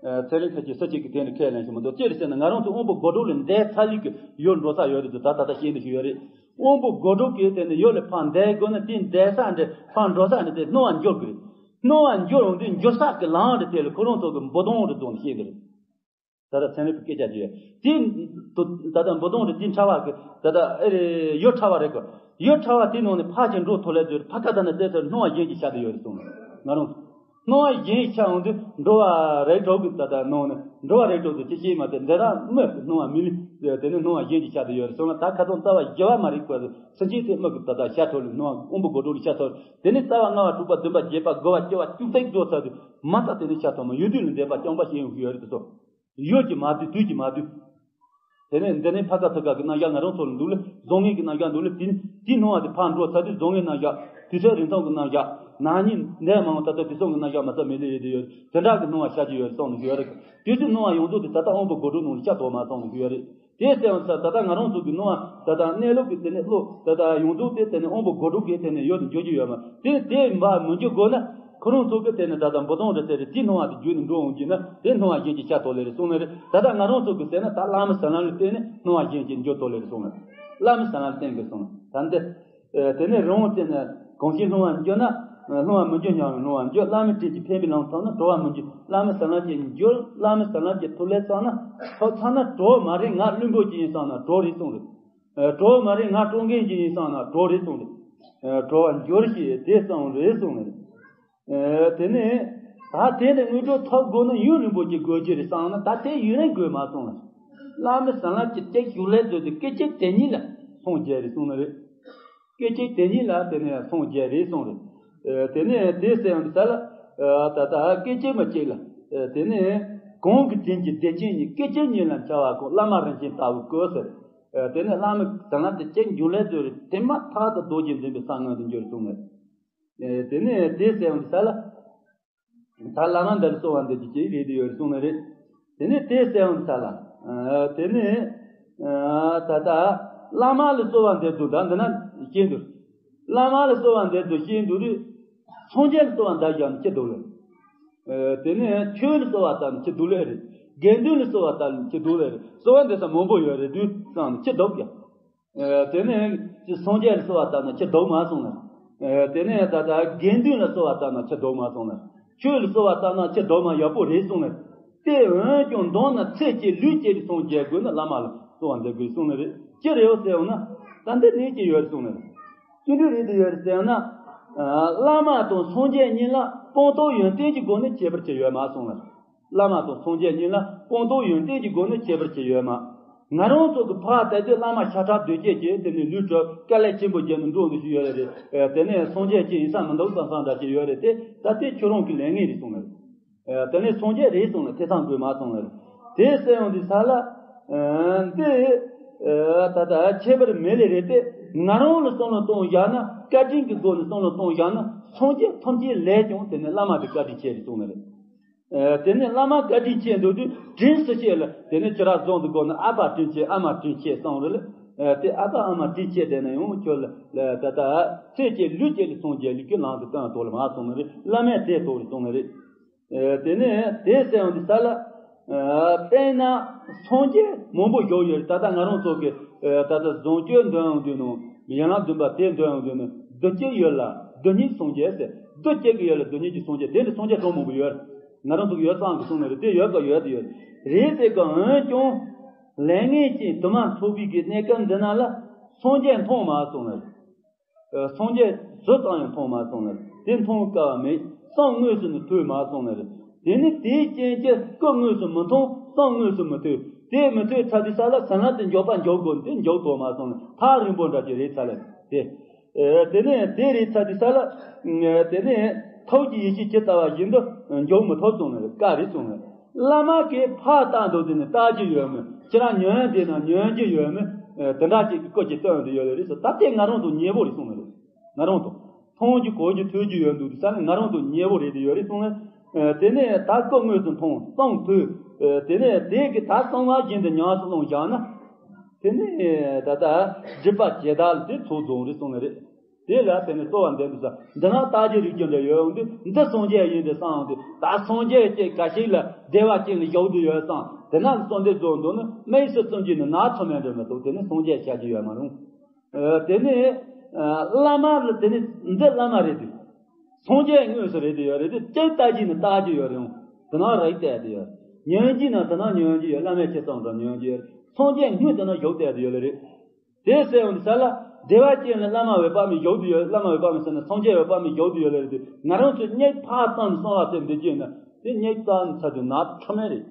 ཨ། ཚན་རིག་ཁ་ཅིག་ས་ཅིག་གི་དེ་ནས་ཁས་ལེན་ཞིག་མི་འདུག་ཅི་རེད་ཟེར་ན་ང་རང་ཚོ་དབང་པོ་སྒོ་དྲུག་ལས་འདས་ཚར་ལུགས་ཀྱི་ཡོད་འགྲོ་ས་ཡོད་རེད་འདུག་ད་ད་ལྟ་ཤེས་འདོད་ཞིག་ཡོད་རེད། དབང་པོ་སྒོ་དྲུག་གིས་དེ་ནས་ཡུལ་ལས་ཕར་འདས་དགོས་ན། དེ་འདས་ས་འདི་ཕར་འགྲོ་ས་འདི་དེ་སྣང་བ་འགྱུར་གི་རེད། སྣང་བ་འགྱུར་འོང་དུས་འགྱུར་ས་གི་ལམ་རེ་དེ་ལ་ཁོ་རང་ཚོ་གི་འབུ་དོང་རེ་བཙུགས་ནས་བཤད་གི་རེད། ད་ལྟ་ཚན་རིག་གི་སྐད་ཆ་བརྗོད་ཡ་དེ། ད་ལྟ་འབུ་དོང་རེ་དེ་ཕྲ་བ་གི་ད་ལྟ་ཨེ་རེད། ཡུལ་ཕྲ་བ་རེད་གི། ཡུལ་ཕྲ་བ་དེ་ནང་ནས་ཕར་ཅིག་འགྲོ་ཐུབ་ལེ་ཚོས་ཕ་ག་ད་ནས་བལྟས་ཚེ་སྣང་བ་གཞན་གྱིས་ཤར་དུ་ཡོད་རེད་གསུངས། ང་རང་སྣང་བ་གཞན་ཤར་འོང་དུས་འགྲོ་བ་རིགས་དྲུག་གི་ད་ལྟ་ནང་ནས་འགྲོ་བ་རིགས་དྲུག་ཏུ་ཅི་ཤེས་མ་དེ་འདི་རང་མི་སྣང་བ་མི་ལུས་དེ་ནི་སྣང་བ་གཞན་གྱིས་ཤར་དུ་ཡོད་རེད་གསུངས། ད་ཁ་སང་རྩ་བ་བཞི་བ་མ་རིག་པ་དེ་ཚུན་ཆད་དེ་མི་གི་ད་ལྟ་ཤར་ཐུབ་ལེ། སྣང་བ་དབང་པོ་སྒོ་དྲུག་ལ་ཤར་ཐུབ་ལེ། དེ་ནི་རྩ་བ་ལྔ་བ་དྲུག་པ་བདུན་པ་བརྒྱད་པ་དགུ་བ་བཅུ་བ་བཅུ་གཅིག་རྫོགས་ཚར་དུས་མ་ད་དེ་ནི་ཤར་ཐུབ་མ་ཡོད་དུས་ལ་འདས་པ་རྐྱང་པ་ཤེས་ཡོང་གི་ཡོད་རེད་དེ་ཚོ། ཡུལ་གྱིས་མ་བསྡུས། དུས་ཀྱིས་མ་བསྡུས། དེ་ནས་འདི་ནས་ཕ་ས་ཐུ་ག་གི་རྣམ་གཞག་ང་རང་ཚོ་ལ་འདུག་ལ། གཟུགས་བརྙན་གྱི་རྣམ་གཞག་འདུག་ལ། དེ་དེའི་སྣང་བ་དེ་ཕར་འགྲོ་ཚར་དུས་གཟུགས་བརྙན་རྣམ་གཞག་དུས་ཚོད་རིང་ཐུང་གི་རྣམ་གཞག་ནག་ཉེས་འདས་མ་འོངས་ད་ལྟ་དུས་གསུམ་གྱི་རྣམ་གཞག་མ་ཚད་མི་ལས་ཡོད་དེ་ཡོད། དེ་འདྲ་གི་སྣང་བ་ཤར་གྱི་ཡོད་རེད་གསུངས་ནས་ཡོད་རེད། དུས་ཚོད་སྣང་བ་ཡོངས་རྫོགས་དེ་ད་ལྟ་དབང་པོ་སྒོ་དྲུག་ནང་ལ་ཤར་ཐུབ་མ་སོང་ནས་ཡོད་རེད། དེ་གསལ་བ་ས་ད་ལྟ་ང་རང་ཚོ་གི་སྣང་བ་ད་ལྟ་གནས་ལུགས་ཀྱི་དེ་ནས་བློ་ད་ལྟ་ཡོངས་རྫོགས་དེ་དེ་ནས་དབང་པོ་སྒོ་དྲུག་གི་དེ་ནས་ཡོད་དུ་འཇོག་རྒྱུ་ཡོད་མ་དེ་དེ་འབའ་མི་འཇུག་དགོས་ན། ཁོ་རང་ཚོ་གི་དེ་ནི་ད་ལྟ་འབུ་དོང་རེ་ཟེར་རེ་དེའི་སྣང་བ་དེ་བརྒྱུད་ནས་འགྲོ་འོང་གྱི་ན་དེ་སྣང་བ་གཞན་གྱིས་ཤར་ཐུབ་ལེ་རེད་གསུངས་ནི་རེད། ད་ལྟ་ང་རང་ཚོ་གི་ཟེར་ན་ད་བླ་མའི་ཟེར་ལམ་ལ་བརྟེན་ནས་སྣང་བ་གཞན་གྱིས་འགྱུར་ཐུབ་ལེ་རེད་གསུངས་ནི་རེད། བླ་མའི་ཟེར་ལམ་ལ་བརྟེན་དགོས་གསུངས་ནི་ད་འདི། དེ་ནས་རི་བོང་ཅན་ནི་གང་ཞིག་སྣང་བ་འགྱུར་ན། སྣང་བ་མི་འགྱུར་སྙམ་པའི་སྣང་བ་འགྱུར། བླ་མའི་དྲིན་གྱིས་ཕན་པའི་ལམ་ཐོབ་ན། གྲོལ་བ་མི་འགྱུར་བླ་མའི་ཟེར་ལམ་གྱིས་འགྱུར། བླ་མའི་ཟེར་ལམ་གྱིས་ཐུབ་ལེ་ཚང་ན་ཐོབ་ཚང་ན་གྲོལ་མ་རེད། ང་བླུན་པོ་ཅིག་ཡིན་བསམ་ན་གྲོལ་རེད་གསུངས་རེད། གྲོལ་མ་རེད། ང་སྤྲང་རྒན་ཅིག་ཡིན་བསམ་ན་གྲོལ་རེད་གསུངས་རེད། གྲོལ་བར་འགྱུར་ཞེས་དེ་གསུངས་རེད་གསུངས་རེད། དེ་ནས་ད་དེ་ནས་དངོས་གྲུབ་ཐོབ་དགོས་ན་ཡུན་རིང་པོ་ཅིག་དགོས་ཀྱི་རེད་བསམ་ན་ད་དེ་ཡུན་རིང་དགོས་མ་གསུངས་ལ། བླ་མའི་ཟེར་ལམ་གྱི་གཅིག་ཞུགས་ལས་བཟོས་ཏེ་སྐད་ཅིག་དེ་ཉིད་ལ་སངས་རྒྱས་རེད་གསུངས་ནི་རེད། སྐད་ཅིག་དེ་ཉིད་ལ་དེ་ནས་སངས་རྒྱས་རེད་གསུངས་རེད། དེ་ནས་དེ་ཟེར་ཡང་ས་ལ། ད་ལྟ་སྐད་ཅིག་མ་གཅིག་ལ། དེ་ནས་གང་གི་དྲིན་གྱིས་བདེ་ཆེན་ཉིད། སྐད་ཅིག་ཉིད་ལ་འཆར་བ་ཀུན། བླ་མ་རིན་ཆེན་ལྟ་བུ་ཀུན་ཟེར། དེ་ནས་བླ་མའི་ཟེར་ལམ་དེ་གཅིག་འཇུག་ལས་བཟོས་རེད། དེ་མ་ཐག་ཏུ་རྡོ་རྗེ་འཛིན་པའི་ས་མངོན་དུ་འགྱུར་གསུངས་ནི་རེད། དེ་ནས་དེ་ཟེར་ཡང་ས་ལ། ད་བླ་མ་འདི་ལ་གསོལ་བ་འདེབས་རྒྱུ་ཅིག་རེད་དེ་ཡོད་རེད་གསུངས་ནི་རེད། དེ་ནས་དེ་གསལ་བ་ས་ལ། དེ་ནས་ད་ལྟ་བླ་མ་ལ་གསོལ་བ་འདེབས་དུས་ད་འདི་ན་ཤེས་འདུག་བླ་མ་ལ་གསོལ་བ་འདེབས་དུས་ཤེས་འདུག་རེད། སངས་རྒྱས་ལ་གསོལ་བ་འདེབས་བཞག་ནས་ཅི་འདུག་ལེ། དེ་ནས་ཆོས་ལ་གསོལ་བ་བཏབ་ནས་ཅི་འདུག་ལེ་རེད། དགེ་འདུན་ལ་གསོལ་བ་བཏབ་ནས་ཅི་འདུག་ལེ་རེད། གསོལ་བ་འདེབས་ས་མང་པོ་ཡོད་རེད་དུས་བསམ་ནས་ཅི་འདུག་ཀྱང་། དེ་ནས་ཅི་སངས་རྒྱས་ལ་གསོལ་བ་བཏབ་ན་ཅི་འདུག་མ་གསུངས་ལ། དེ་ནས་ད་ལྟ་དགེ་འདུན་ལ་གསོལ་བ་བཏབ་ན་ཅི་འདུག་མ་གསུངས་ལ། ཆོས་ལ་གསོལ་བ་བཏབ་ན་ཅི་འདུག་མ་ཡག་པོ་རེད་གསུངས་ལ། དེ་འོན་ཀྱང་མདོར་ན་ཚེ་གཅིག་ལུས་གཅིག་ལ་སངས་རྒྱས་དགོས་ན་བླ་མ་ལ་གསོལ་བ་འདེབས་དགོས་གསུངས་ལ་རེད། ཅི་རེད་ཟེར་ཡོང་ན། ད་འདི་ནས་ཅི་ཡོད་གསུངས་ལ་རེད། ཅི་འདྲ་རེད་དེ་ཡོད་ཟེར་ཡོང་ན། བླ་མ་དང་སངས་རྒྱས་གཉིས་ལ་སྤངས་རྟོགས་ཡོན་ཏན་གྱི་སྒོ་ནས་ཁྱད་པར་ཅི་ཡོད་མ་གསུངས་ལ། བླ་མ་དང་སངས་རྒྱས་གཉིས་ལ་སྤངས་རྟོགས་ཡོན་ཏན་གྱི་སྒོ་ནས་ཁྱད་པར་ཅི་ཡོད་མ། ང་རང་ཚོ་གི་ཕར་ལྟ་དུས་བླ་མ་ཤ་ཁྲག་གདོས་བཅས་ཀྱི་དེ་ནས་ལུས་གྲོལ་དཀའ་ལས་ཆེན་པོ་བརྒྱབ་ནས་འགྲོ་འདུག་ཞུ་ཡོད་རེད། དེ་ནས་སངས་རྒྱས་ཅིག་ཡིན་ས་མི་འདུག་བསམ་བསམ་འདྲ་ཅིག་ཡོད་རེད་དེ། ད་དེ་ཁྱོད་རང་གི་ལས་ངན་རེད་གསུངས་ལ། དེ་ནས་སངས་རྒྱས་རེད་གསུངས་ལ་ཐེ་ཚོམ་དགོས་མ་གསུངས་ལ། དེ་གསལ་ཡོང་དུས་ས་ལ། འདི། ད་ལྟ་ཁྱད་པར་མེད་ལེ་རེད་དེ། ང་རང་ལ་བསམ་བློ་གཏོང་བཞག་ན། བཀའ་དྲིན་གྱི་སྒོ་ནས་བསམ་བློ་གཏོང་བཞག་ན། སངས་རྒྱས་ཐམས་ཅད་ལས་ཀྱང་དེ་ནས་བླ་མ་དེ་བཀའ་དྲིན་ཆེ་རེད་གསུངས་ནི་རེད། དེ་ནས་བླ་མ་བཀའ་དྲིན་ཆེ་འདུག་དུས་དྲིན་སུ་ཆེ་ལ། དེ་ནས་ཁྱེད་རང་རྫོང་དུ་དགོངས་ན་ཨ་ཕ་དྲིན་ཆེ་ཨ་མ་དྲིན་ཆེ་གསུངས་རེད་ལ། དེ་ཨ་ཕ་ཨ་མ་དྲིན་ཆེ་བསྡད་ན་ཡང་ཁྱོད་ལ་ད་ལྟ་ཚེ་གཅིག་ལུས་གཅིག་ལ་སངས་རྒྱས་ལུས་ཀྱི་ལམ་དུ་བཏང་ཐུབ་ལ་མ་གསུངས་ནི་རེད། བླ་མས་དེ་ཐོག་ལ་གསུངས་ནི་རེད། དེ་ནས་དེ་གསལ་ཡོང་དུས་ས་ལ། དཔེར་ན་སངས་རྒྱས་མང་པོ་བཞུགས་ཡོད་རེད། ད་ལྟ་ང་རང་ཚོ་གི་ད་ལྟ་བཟང་སྤྱོད་འདོན་ཡོང་དུས་ནང་ཡན་ལག་བདུན་པ་དེ་འདོན་ཡོང་དུས་ནང་བདུད་ཀྱི་ཡུལ་ལ་བདུད་རྙིགས་སངས་རྒྱས་ཟེར། བདུད་ཀྱི་ཡུལ་ལ་བདུད་རྙིགས་ཀྱི་སངས་རྒྱས་དེ་འདྲ་སངས་རྒྱས་གྲངས་མང་པོ་ཡོད་རེད། ང་རང་ཚོ་གི་ཡོད་ཙང་གི་གསུངས་ནི་རེད། དེ་ཡོད་ག་ཡོད་དེ་ཡོད་རེད་དེ་ག་འོན་ཀྱང་ལས་ངན་ཅན་དུ་མ་ཚོགས་པའི་གི་གནས་སྐབས་འདི་ན་ལ་སངས་རྒྱས་མཐོང་མ་སོང་ནི་རེད། སངས་རྒྱས་ཟུར་ཙམ་ཡང་མཐོང་མ་སོང་ནི་རེད། དེ་མཐོང་དཀའ་བ་མེད། བསམ་དངོས་སུ་ནི་ཐོས་མ་སོང་ནི་རེད། དེ་ནི་དེའི་རྐྱེན་གྱིས་སྐུ་དངོས་སུ་མི་མཐོང་བསམ་དངོས་སུ་མི་ཐོས། དེ་མི་ཐོས་ཚར་དུས་ས་ལ་ས་ལམ་དེ་འཇོག་པ་འཇོག་དགོས་དེ་འཇོག་ཐུབ་མ་སོང་ནི་ཐག་རིང་པོ་འདྲ་ཅིག་རེད་ཚར་ལ་དེ། དེ་ནས་དེ་རེད་ཚར་དུས་ས་ལ། དེ་ནས་ཐུགས་ཀྱི་ཡེ་ཤེས་ཇི་ལྟ་བ་བཞིན་དུ་འཇོག་མི་ཐུབ་སོང་ནི་རེད། དཀའ་རེད་སོང་ནི་རེད། བླ་མ་གིས་ཕར་བལྟ་འདུག་དེ་ནི་བལྟ་རྒྱུ་ཡོད་མོད། ཁྱེད་རང་ཉོན་དེ་ན་ཉོན་རྒྱུ་ཡོད་མོད། དེ་འདྲ་ཅིག་གི་སྐུ་ཅིག་སྟོན་དུ་ཡོད་ལེ་རེད་ཟེར། ད་དེ་ང་རང་ཚོ་ཉེ་པོ་རེད་གསུངས་ནི་རེད། ང་རང་ཚོ་མཐོང་རྒྱུ་གོ་རྒྱུ་ཐོས་རྒྱུ་ཡོད་འདུག་དེ་ས་ནི་ང་རང་ཚོ་ཉེ་པོ་རེད་དེ་ཡོད་རེད་གསུངས་ནི། དེ་ནས་ད་སྐུ་དངོས་སུ་མཐོང་བསམ་ཐོས། དེ་ནས་དེ་གི་ད་གསང་བ་བཞིན་དུ་ཉམས་སུ་བླངས་བཞག་ན། དེ་ནས་ད་ལྟ་སྒྲིབ་པ་ཇི་ལྟར་དེ་ཚོགས་རྫོགས་རེད་གསུངས་ནི་རེད། དེ་ལ་དེ་ནས་གསོལ་བ་འདེབས་འདུག་ས། འདི་ན་རྟགས་ཀྱི་རིགས་ཀྱི་འདྲ་ཡོད་འོང་དུས་འདི་སངས་རྒྱས་ཡིན་དུ་བསམ་འོང་དུས་ད་སངས་རྒྱས་ཀྱི་ག་ཞིག་ལ་བདེ་བ་ཅན་ལ་བཞུགས་དུ་ཡོད་བསམ། དེ་ན་གསོལ་འདེབས་རྫོགས་འདུག་ན་དམིགས་སུ་བཙུམ་གྱི་ནི་ནག་ཚོ་མེད་འདྲ་མི་འདུག་དེ་ནི་སངས་རྒྱས་བྱ་རྒྱུ་ཡོད་མ་རུང་། དེ་ནས་བླ་མ་ལ་དེ་ནས་འདི་བླ་མ་རེད་དེ། སངས་རྒྱས་དངོས་སུ་རེད་དེ་ཡོད་རེད་དེ། ལྟ་རྒྱུ་ན་ལྟ་རྒྱུ་ཡོད་རེད། དེ་ན་རིགས་བལྟས་དེ་ཡོད། ཉན་རྒྱུ་ན་དེ་ན་ཉན་རྒྱུ་ཡོད། བླ་མས་ཁྱེད་ཚོ་འདྲ་ཉན་རྒྱུ་ཡོད། སངས་རྒྱས་དངོས་དེ་ན་བཞུགས་བསྡད་དེ་ཡོད་ལེ་རེད། དེ་ཟེར་འོང་དུས་ས་ལ་བདེ་བ་ཅན་ལ་བླ་མ་འོད་དཔག་མེད་བཞུགས་དུ་ཡོད། བླ་མ་འོད་དཔག་མེད་ཟེར་ན་སངས་རྒྱས་འོད་དཔག་མེད་བཞུགས་དུ་ཡོད་ལེ་རེད་དེ། ང་རང་ཚོས་སྙེག་ཕར་བཏང་ནས་གསང་བ་ཟེར་འདི་བརྗོད་ན་དེ་སྙེག་བཏང་ཚར་དུས་ན་ཁྲོ་མེད་རེད།